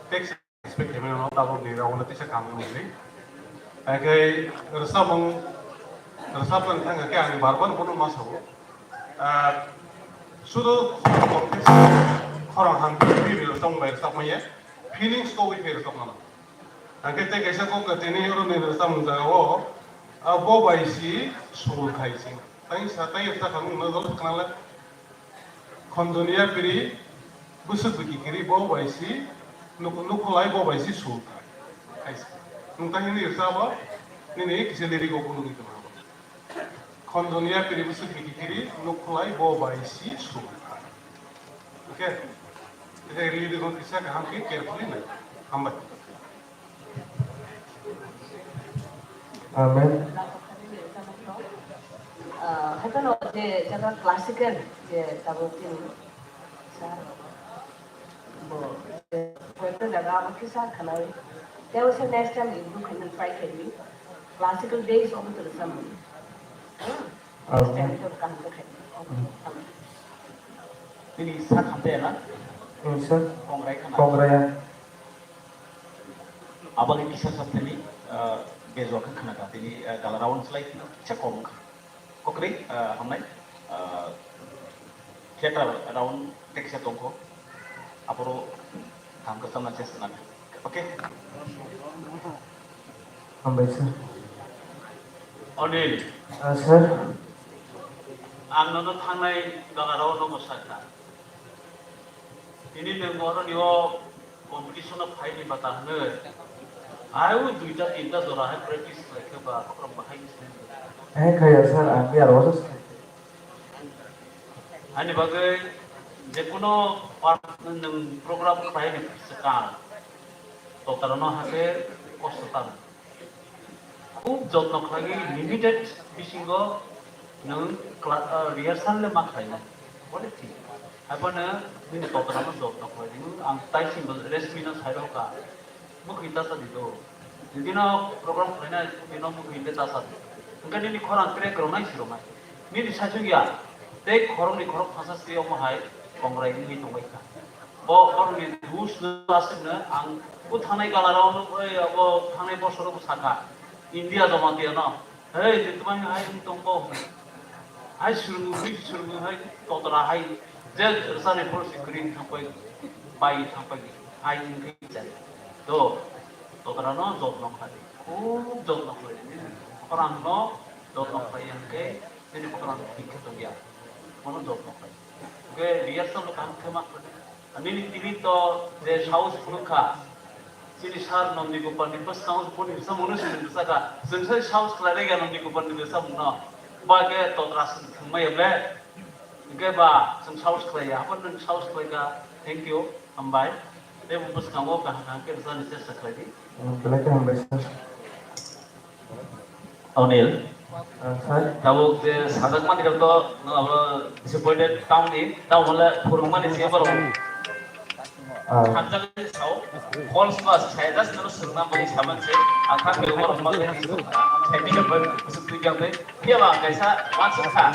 text Expect khaimano tabuk ni rok no tisa kaham wngwi. Hakhe rwchapmung, rwchapmung thang khe ang bar bar bono ma sao. Ah, sudu khorang ham twi rwchapmung bai rwchapmaya, feelings to wi rwchapmano. Hakhe tei kaisa kok tini oro ni rwchapmung jaga o Abo bai si sul khai se. Tai sa tai sa kang no dol khna le. Khonjoni yapiri bwswk bikikiri bo bai si nuk-, nukhulai bo bai si sul khai se. Nung ta hini sa bo nini kisa liri go kunu ni tuma. Khonjoni yapiri bwswk bikikiri nukhulai bo bai si sul khai. Okay? Ita liri go kisa kaham ke carefully na. Hambai. Amen. Ah, haikhe no je jaga classical je tabuk tini sir bo je koyekta jaga abo kisa khwnai. Tei se next time improve khaina try khaidi. Classical base obo twrwksa mani. Amen. Next time to kaham khe khaidi. Tini sak hamjaya na? Hmm, sir. Kongrai khana. Kongrai. Aboni kisa sak tini, ah, bejwak khe khana ka tini, ah, gala round slai kisa kom wngkha. Kokrwi, ah, hamnai, ah, theater round tei kisa tongkho. Aphuru kaham khe chamna chest nang. Okay? Hambai sir. Anil. Ah, sir. Ang nono thangnai gala round no mwsakha. Tini nwng boroni o competition o phaini bata hwnwi. Hai o duita tinta jora hai practice khlai khe ba kokrok bahai ni sini. Hai khaya sir, ang ya rosa sir. Ani bagwi jekuno part nwng program khlaini swkang. Totarano hakhe kosto tang. Khub jotno khlaiwi limited bisingo nwng kla-, ah, rehearsal le ma khlainai. Bole thik. Haibano nini kotorano jotno khlai di. Ang tai simbo Reshmi no sai rokha. Bwkhwi ta sa di do. Jodi no program khlainai, bino bwkhwi le ta sa di. Hwnkhe nini khorang crack rwnai si rwnai. Nini saichung ya. Tei khoroknwi khorok thangsa se omo hai kongrai wngwi tongbai kha. Bo, borokni dus no aswk no ang bo thangnai gala rok no, oi, abo thangnai bosor rok sakha, India Jamatia no, "Hey, je twmani hai wng tong bo?" Hai swrwngwi, swrwngwi hai totra hai je rwchani phuru se kwrwi thang pai, bai thang pai, hai wngwi chai. To, totra no jotno khlai, khub jotno khlai, khorang no jotno khlai ya hwnkhe, nini khorang thik khe tong ya, bono jotno khlai. Hwnkhe rehearsal no kaham khe ma khlai. Nini tini to je saus phunukha, chini sir Nandi Gopal ni bwskang o boni bwsa mungno swrwng bwsakha. Chwng sai saus khlai rega Nandi Gopal ni bwsa mungno. Ba khe totra swrwng thwngmaya ble. Hwnkhe ba chwng saus khlaiya. Abo nwng saus khlaikha. Thank you. Hambai. Tei bo bwskango kaham kaham khe bwsani chesta khlai di. Belai khe hambai sir. Anil. Ah, sir. Tabuk je sajakmani rok to, no, abo disappointed tongdi, tamo hwnle phwrwngmani se borok. Ah. Hamjakmani sao, calls ma sai, just no swrwngna bai saman se, ang kha khe borok ma khe sai ni khe bai kusuk twi jang bai, phiya ba ang kaisa wansuk kha.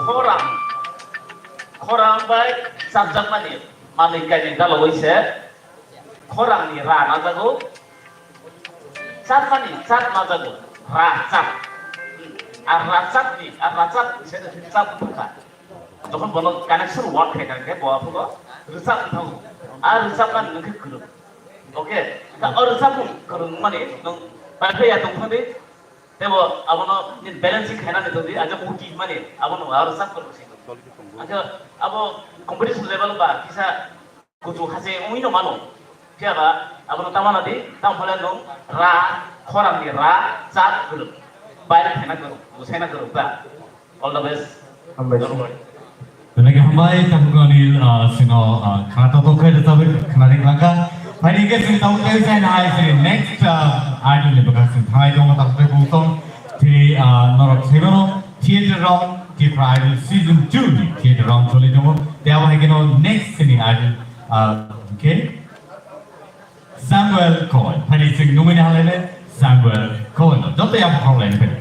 Khorang, khorang bai chapjakmani manwi kainwi dalogwi se, khorangni ra najago, Chatmani, chat majago, rachap. Ar rachapni, ar rachap se chap wngkha. Jokhon bono connection word khai kha, bo aphugo rwchap wngkha. Ar rwchapmani nwng khe kwrwng. Okay? Ta o rwchapmung kwrwng mani nwng pai phai ya tong thangdi. Tebo abono nini balancing khainani tongdi, aja muti mani abono ar rwchap kwrwng si. Aja abo competition level ba kisa Kuchuk hache wngwi no mano. Phiya ba abono ta mana di, tamo phole nwng ra, khorang ni ra, chat kwrwng. Bai khaina kwrwng, busaina kwrwng ta. All the best. Hambai. Don't worry. Belai khe hambai, Takhuk Anil, ah, sino, ah, khana to khe rwchapwi khwnari glakha. Phaini khe chwng tabuk tei sai nai chwng next, ah, idol ni bwkhak chwng thangnai tongo, Takhuk tei Bungsong. Tei, ah, norok sai mano, theater round, Tipra Idol season two ni theater round choli tongo. Tei abo hai kheno next ni idol, ah, khe Samuel Kowal. Phaini chwng nungwi nahalai le Samuel Kowal no. Joto yapha khorok lai nai.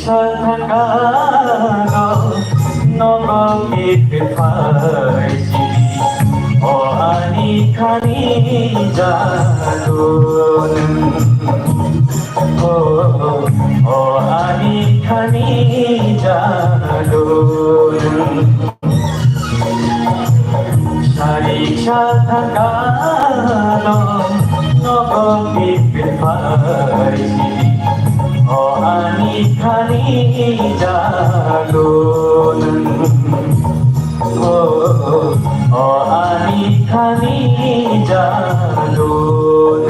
Sathangano nogo kifir phaisidi, o ani khani jadun. O, o ani khani jadun. Sari sathangano nogo kifir phaisidi, o ani khani jadun. O, o ani khani jadun.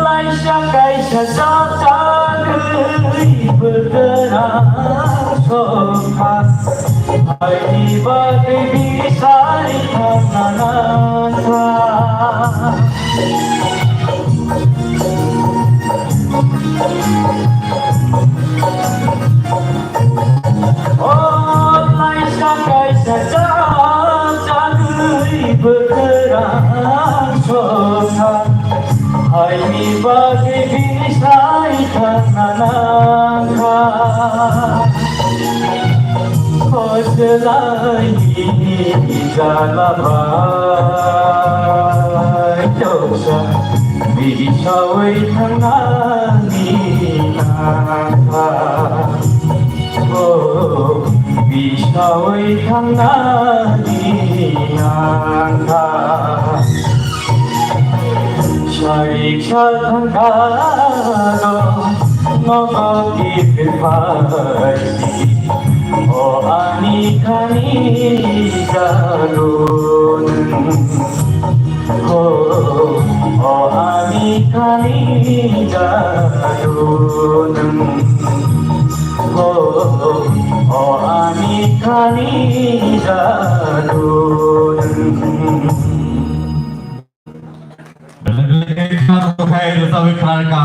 Laisa kaisa chapchagwi bwkha sokha, haini bagwi bisai thangna nangkha. O laisa kaisa chapchagwi bwkha sokha, haini bagwi bisai thangna nangkha. O chwlaini jala bai toksa bisaui thangnani nangkha. O bisaui thangnani nangkha. Sarik sathangano nogo kifir phaisidi, o ani khani jadun. O, o ani khani jadun. O, o ani khani jadun. Belai belai khe khna rwkha, rwchapwi khna rwkha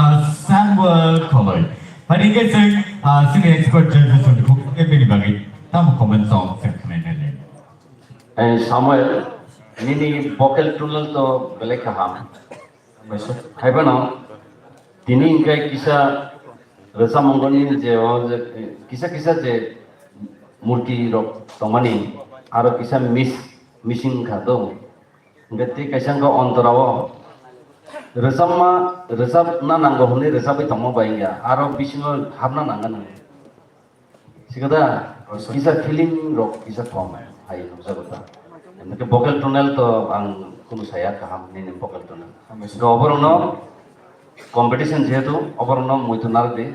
Samuel Kholoi. Phai hwnkhe chwng, ah, chini expert judges rokni khuk khe bini bagwi tamo comment song se khnaina le. Eh, Samuel, nini vocal tunnel to belai kaham. Haiphano tini hwnkhe kisa rwchapmungni je o je, eh, kisa kisa je murti rok tongmani aro kisa miss, missing wngkha do. Hingke tei kaisa wngkha ontorao rwchapma, rwchapna nango hwnwi rwchapwi tongma bai wngya, aro bisingo hapna nangani. Sikada, kisa feeling rok kisa kong hai nukjago ta. Hingke vocal tunnel to ang kunu saya kaham nini vocal tunnel. Hingke oborokno competition jehetu oborokno muitu narwkdi,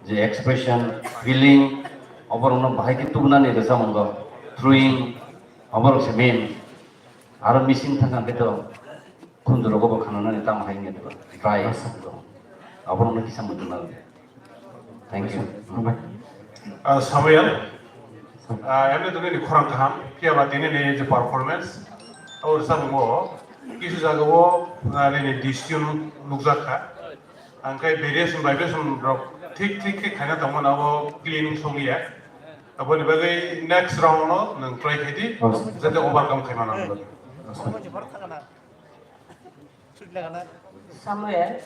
je expression, feeling, oborokno bahai khe tubunani rwchapmungo, throwing, oborok se main. Aro missing thangkha hwnkhe to khunjurogo bo khananani tamo hai wngya diba? Try. Asa. Aborokno kisa muitu narwkdi. Thank you. Hambai. Ah, Samuel, ah, emni to nini khorang kaham, phiya ba tini ni je performance, abo rwchapmung o kisu jaga o, ah, nini decision nukjak kha. Ang khe variation, vibration rok thik, thik, thik khaina tongmani abo clean songliya. Aboni bagwi next round no nwng try khai di, jate overcome khai mano. Samuel,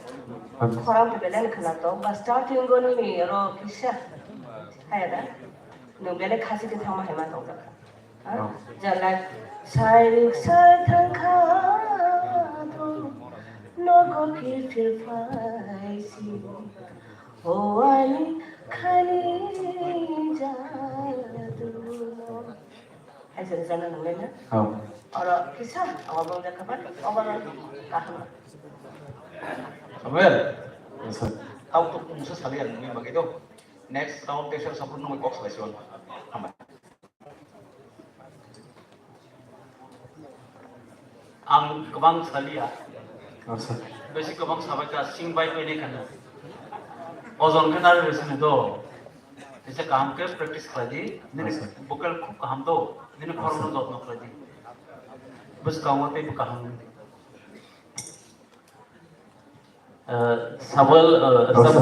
khorang belai khwna tongo, ba starting o nini oro kisa, hai da, nwng belai khasi khe thangma hai ma tongjak kha. Ha? Jalai, sai riksa thangkha to, nogo kiphil phaisi, o ani khani jadu. Hai se jana nang lena? Oh. Oro kisa, awa bang jaka ba, awa bang kaham. Samuel. Yes, sir. Tau to kungsa sali ang nungni bagwi do. Next round te sir sapun nungni kok salai siwan. Hambai. Ang kwbang saliya. Acha. Besi kwbang sabai kha, sing bai painai khana. Ojon khe nari rwsini do. Kaisa kaham khe practice khlai di. Nini Acha. Vocal khub kaham do. Nini Acha. Khorokno jotno khlai di. Bwskango tei bo kaham wng di. Eh, Samuel, eh, rwchap,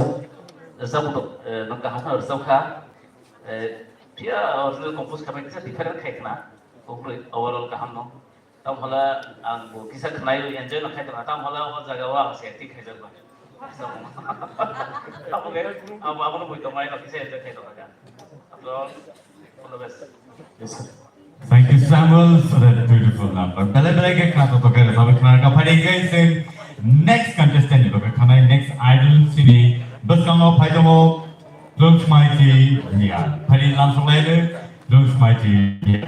Acha. Rwchap, eh, nwng kaham khe rwchap kha. Eh, phiya original compose khabai kisa different khai khna. Overall kaham no. Tamo hwla ang bo kisa khnai enjoy no khai tongkha, tamo hwla o jaga o ang se acting khaijak ba. Tamo khe abo, abo no bui tongmai no kisa enjoy khai tongkha. After all, all the best. Yes, sir. Thank you, Samuel, for that beautiful number. Belai belai khe khna to khe sabai khna ka phai khe se next contestant ni bagwi khanai next idol sini bwskango phai tongo. Lungsmaiti ya, phari lamsok lai le, Lungsmaiti ya.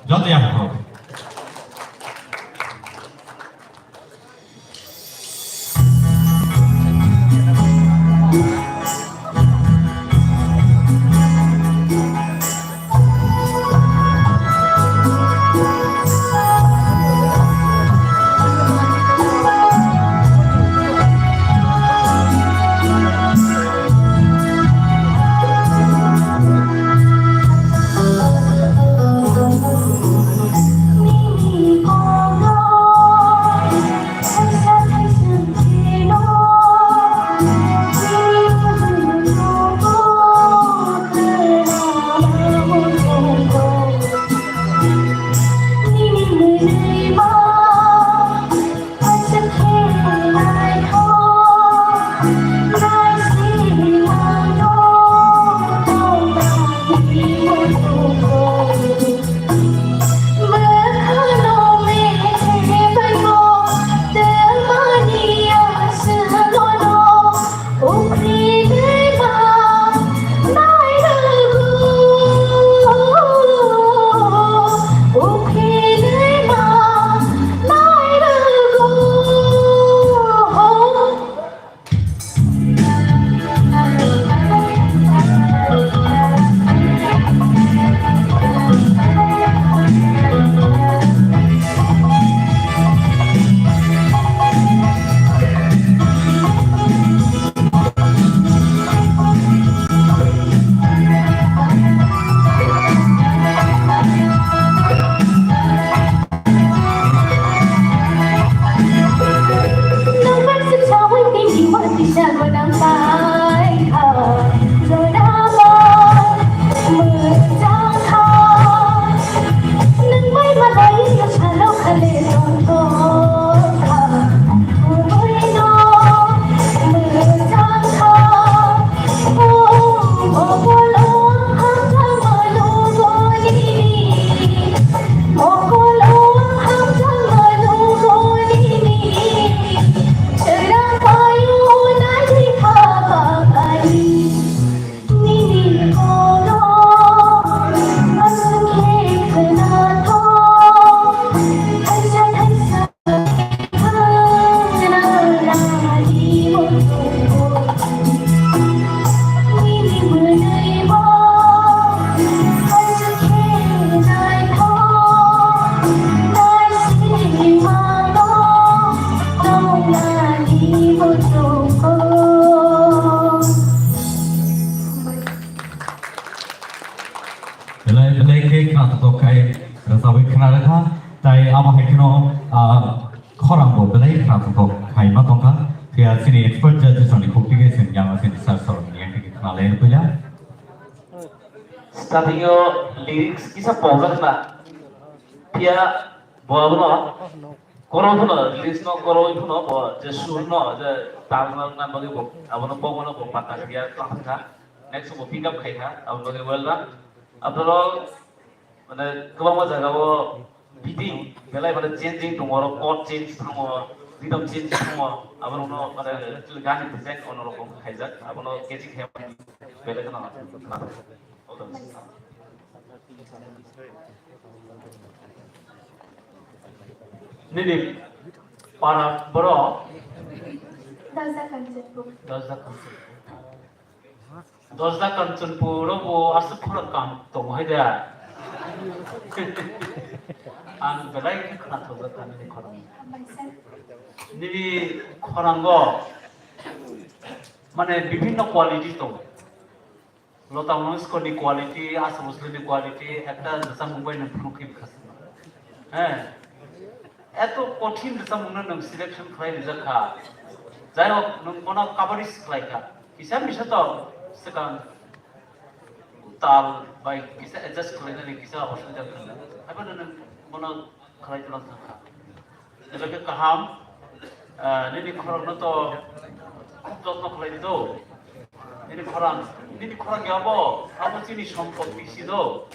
Joto ya phoro. Belai belai khe khna thok khai rwchabwi khna rwkha, tai abo hai kheno, ah, khorang bo belai khna thok khai ma tongkha. Phiya chini expert judges rokni khuk tike chwng yang chini sir sir ni yang tike khna lai puila. Starting o lyrics kisa pojak na. Phiya bo abono koro phano, lyrics no koro phano bo je sur no je tal no na bagwi bo abono pogmano bo pata kya tongkha. Next bo pick up khai kha, abo bagwi well done. After all, mane kwbangma jaga o beating belai mane changing tongo, oro chord change tongo, rhythm change tongo, abo no mane gan ni design ono rokom khaijak, abono catching khe belai kheno. Nini para boro? Dajda Kanchanpur. Dajda Kanchanpur. Dajda Kanchanpur o bo aswk khorang kam tongo hai da. Ang belai khe khwnathokjak kha nini khorang. Nini khorango mane bibhinno quality tongo. Lota Mangeshkor ni quality, Asha Bhosle ni quality, ekta rwchapmung bai nwng phunuk khe bwkha se. He. Eto kothin rwchapmung no nwng selection khlai rijak kha. Jai hok, nwng bono coverage khlai kha. Kisa misa to swkang tal bai kisa adjust khlainani kisa osubida wngkha. Haibano nwng bono khlai tongna thang kha. Belai khe kaham, ah, nini khorang no to khub jotno khlai di do. Nini khorang, nini khorang ya abo, abo chini sompotti si do.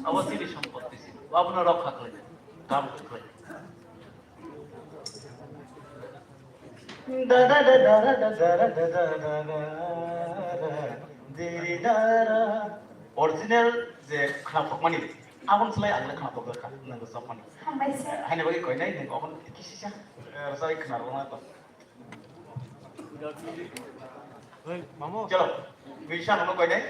Abo chini sompotti si. Abono rokha khlai di. Kaham khe khlai di. Original je khwnathokmani, aboni slai ang le khwnathok kha, nang sokmani. Hambai se. Haini bagwi koinai, nang aboni kisisa, eh, rwchapwi khwna rwna to. Chalo, twi sa nono koinai.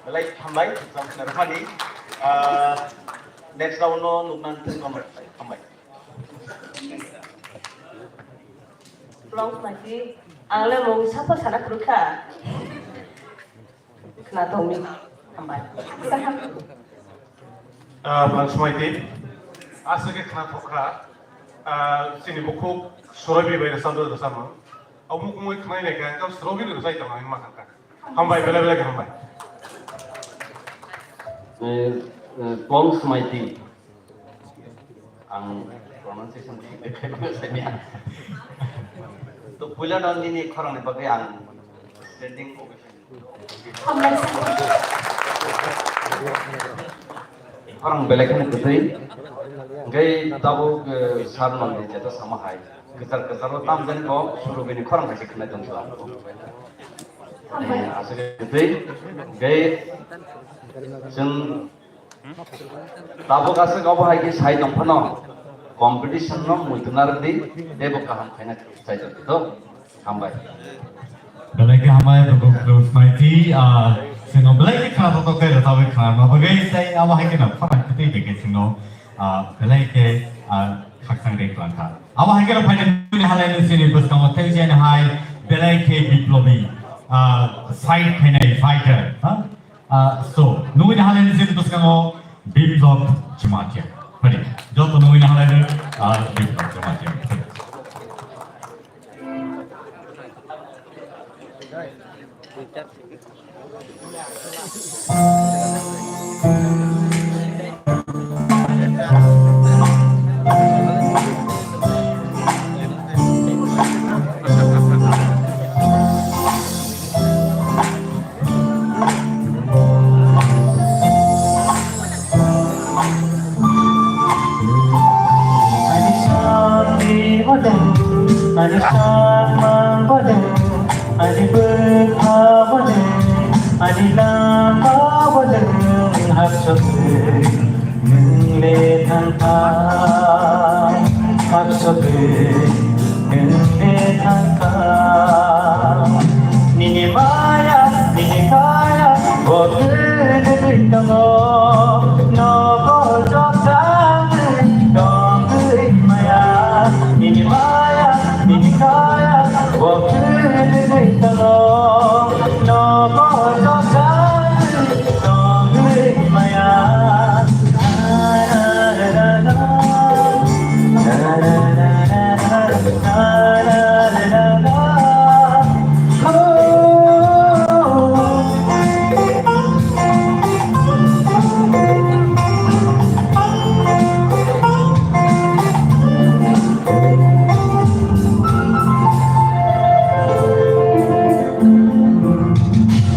Belai hambai, samsna rwmani. Ah, next round no nukna thung hambai. Hambai. Long khlai di, ang le mung sapa sana kwrwi kha. Khna tongni. Hambai. Ah, bang smai di. Aswk khe khna thok kha. Ah, chini bukhuk Surabi bai rwchapmung rwchapmung. Omo kungwi khna nai kha, kau Surabi rwchai tong ang ma kha. Hambai, belai belai khe hambai. Eh, eh, Bong Smaiti. Ang pronunciation thik khe khaima sani. To puila no nini khorang ni bagwi ang standing ovation. Khorang belai kheno kwtwi. Hwnkhe tabuk, eh, sir nongni jeta sama hai. Kwchar kwcharo tamjani bo Surubini khorang hai se khwnai tongkha. Eh, aswk kwtwi. Hwnkhe chwng tabuk aswk obo hai khe sai tong phano competition no muitu narwk di, teibo kaham khaina chai tong di to. Hambai. Belai khe hambai, Dr. Smaiti, ah, chwngno belai khe khna tongthok tei rwchabwi khna rwna bagwi tei abo hai kheno khorang kwtwi bai khe chwngno, ah, belai khe, ah, khakchang rwi kwlang kha. Abo hai kheno phainai nini halai nini bwskango tei jani hai belai khe biplobi, ah, fight khainai fighter, ha? Ah, so, nugwi naha le nini bwskango Biplab Jamatia. Phaidi, joto nugwi naha le, ah, Biplab Jamatia. Ani sandi bodong, ani samang bodong, ani bwkha bodong, ani lama bodong, hapsok. Nwng le thang kha, hapsogwi nwng le thang kha. Nini maya, nini kaya, bo kwrwi tongo. Nogo jotangwi tongwi maya. Nini maya, nini kaya, bo kwrwi tongo. Nogo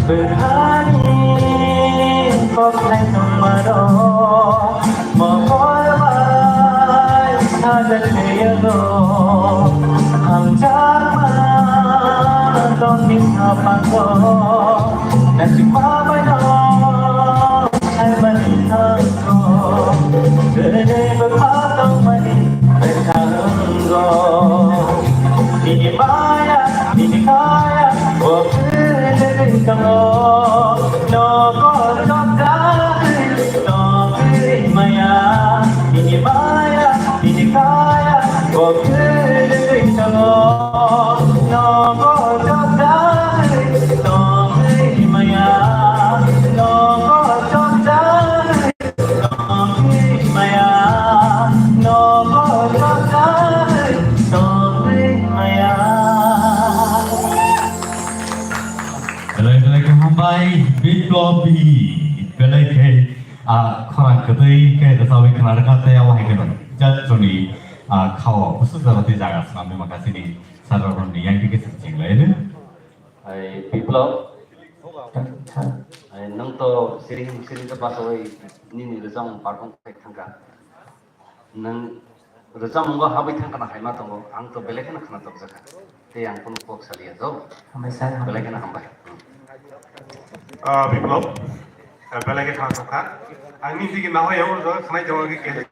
Bwthani koklai tongmano, mokol bai sajak twiyago, hamjakma tongni sapango, nasikma baino saimani thango, bwrwi bwkha tongmani bwkha wngo. Nini maya, nini kaya, o kwrwi tongo. Nogo tongthai, tongthai maya. Nini maya, nini kaya, o kwrwi tongo. Nogo tongthai, tongthai maya. Nogo tongthai. Belai belai khe hambai, Biplop B. Belai khe, ah, khorang kwtwi khe rwchabwi khna rwkha tei abo hai kheno jat chwngni, ah, khao bwswk jora tei jaga swnamwi mankha chini sir rokni yang twi khe chwng chenglaino. Hai Biplop. Hai nwng to siring siring khe bachaui nini rwchapmung perform khai thangkha. Nwng rwchapmungo habwi thangkhana hai ma tongo, ang to belai kheno khna tokjakha. Tei ang kunu kok saliya do. Hambai sir, belai hambai. Kheno hambai. Ah, Biplop, ah, belai khe khna tokha. Ang nini digi nahoi yago do khnai jago khe.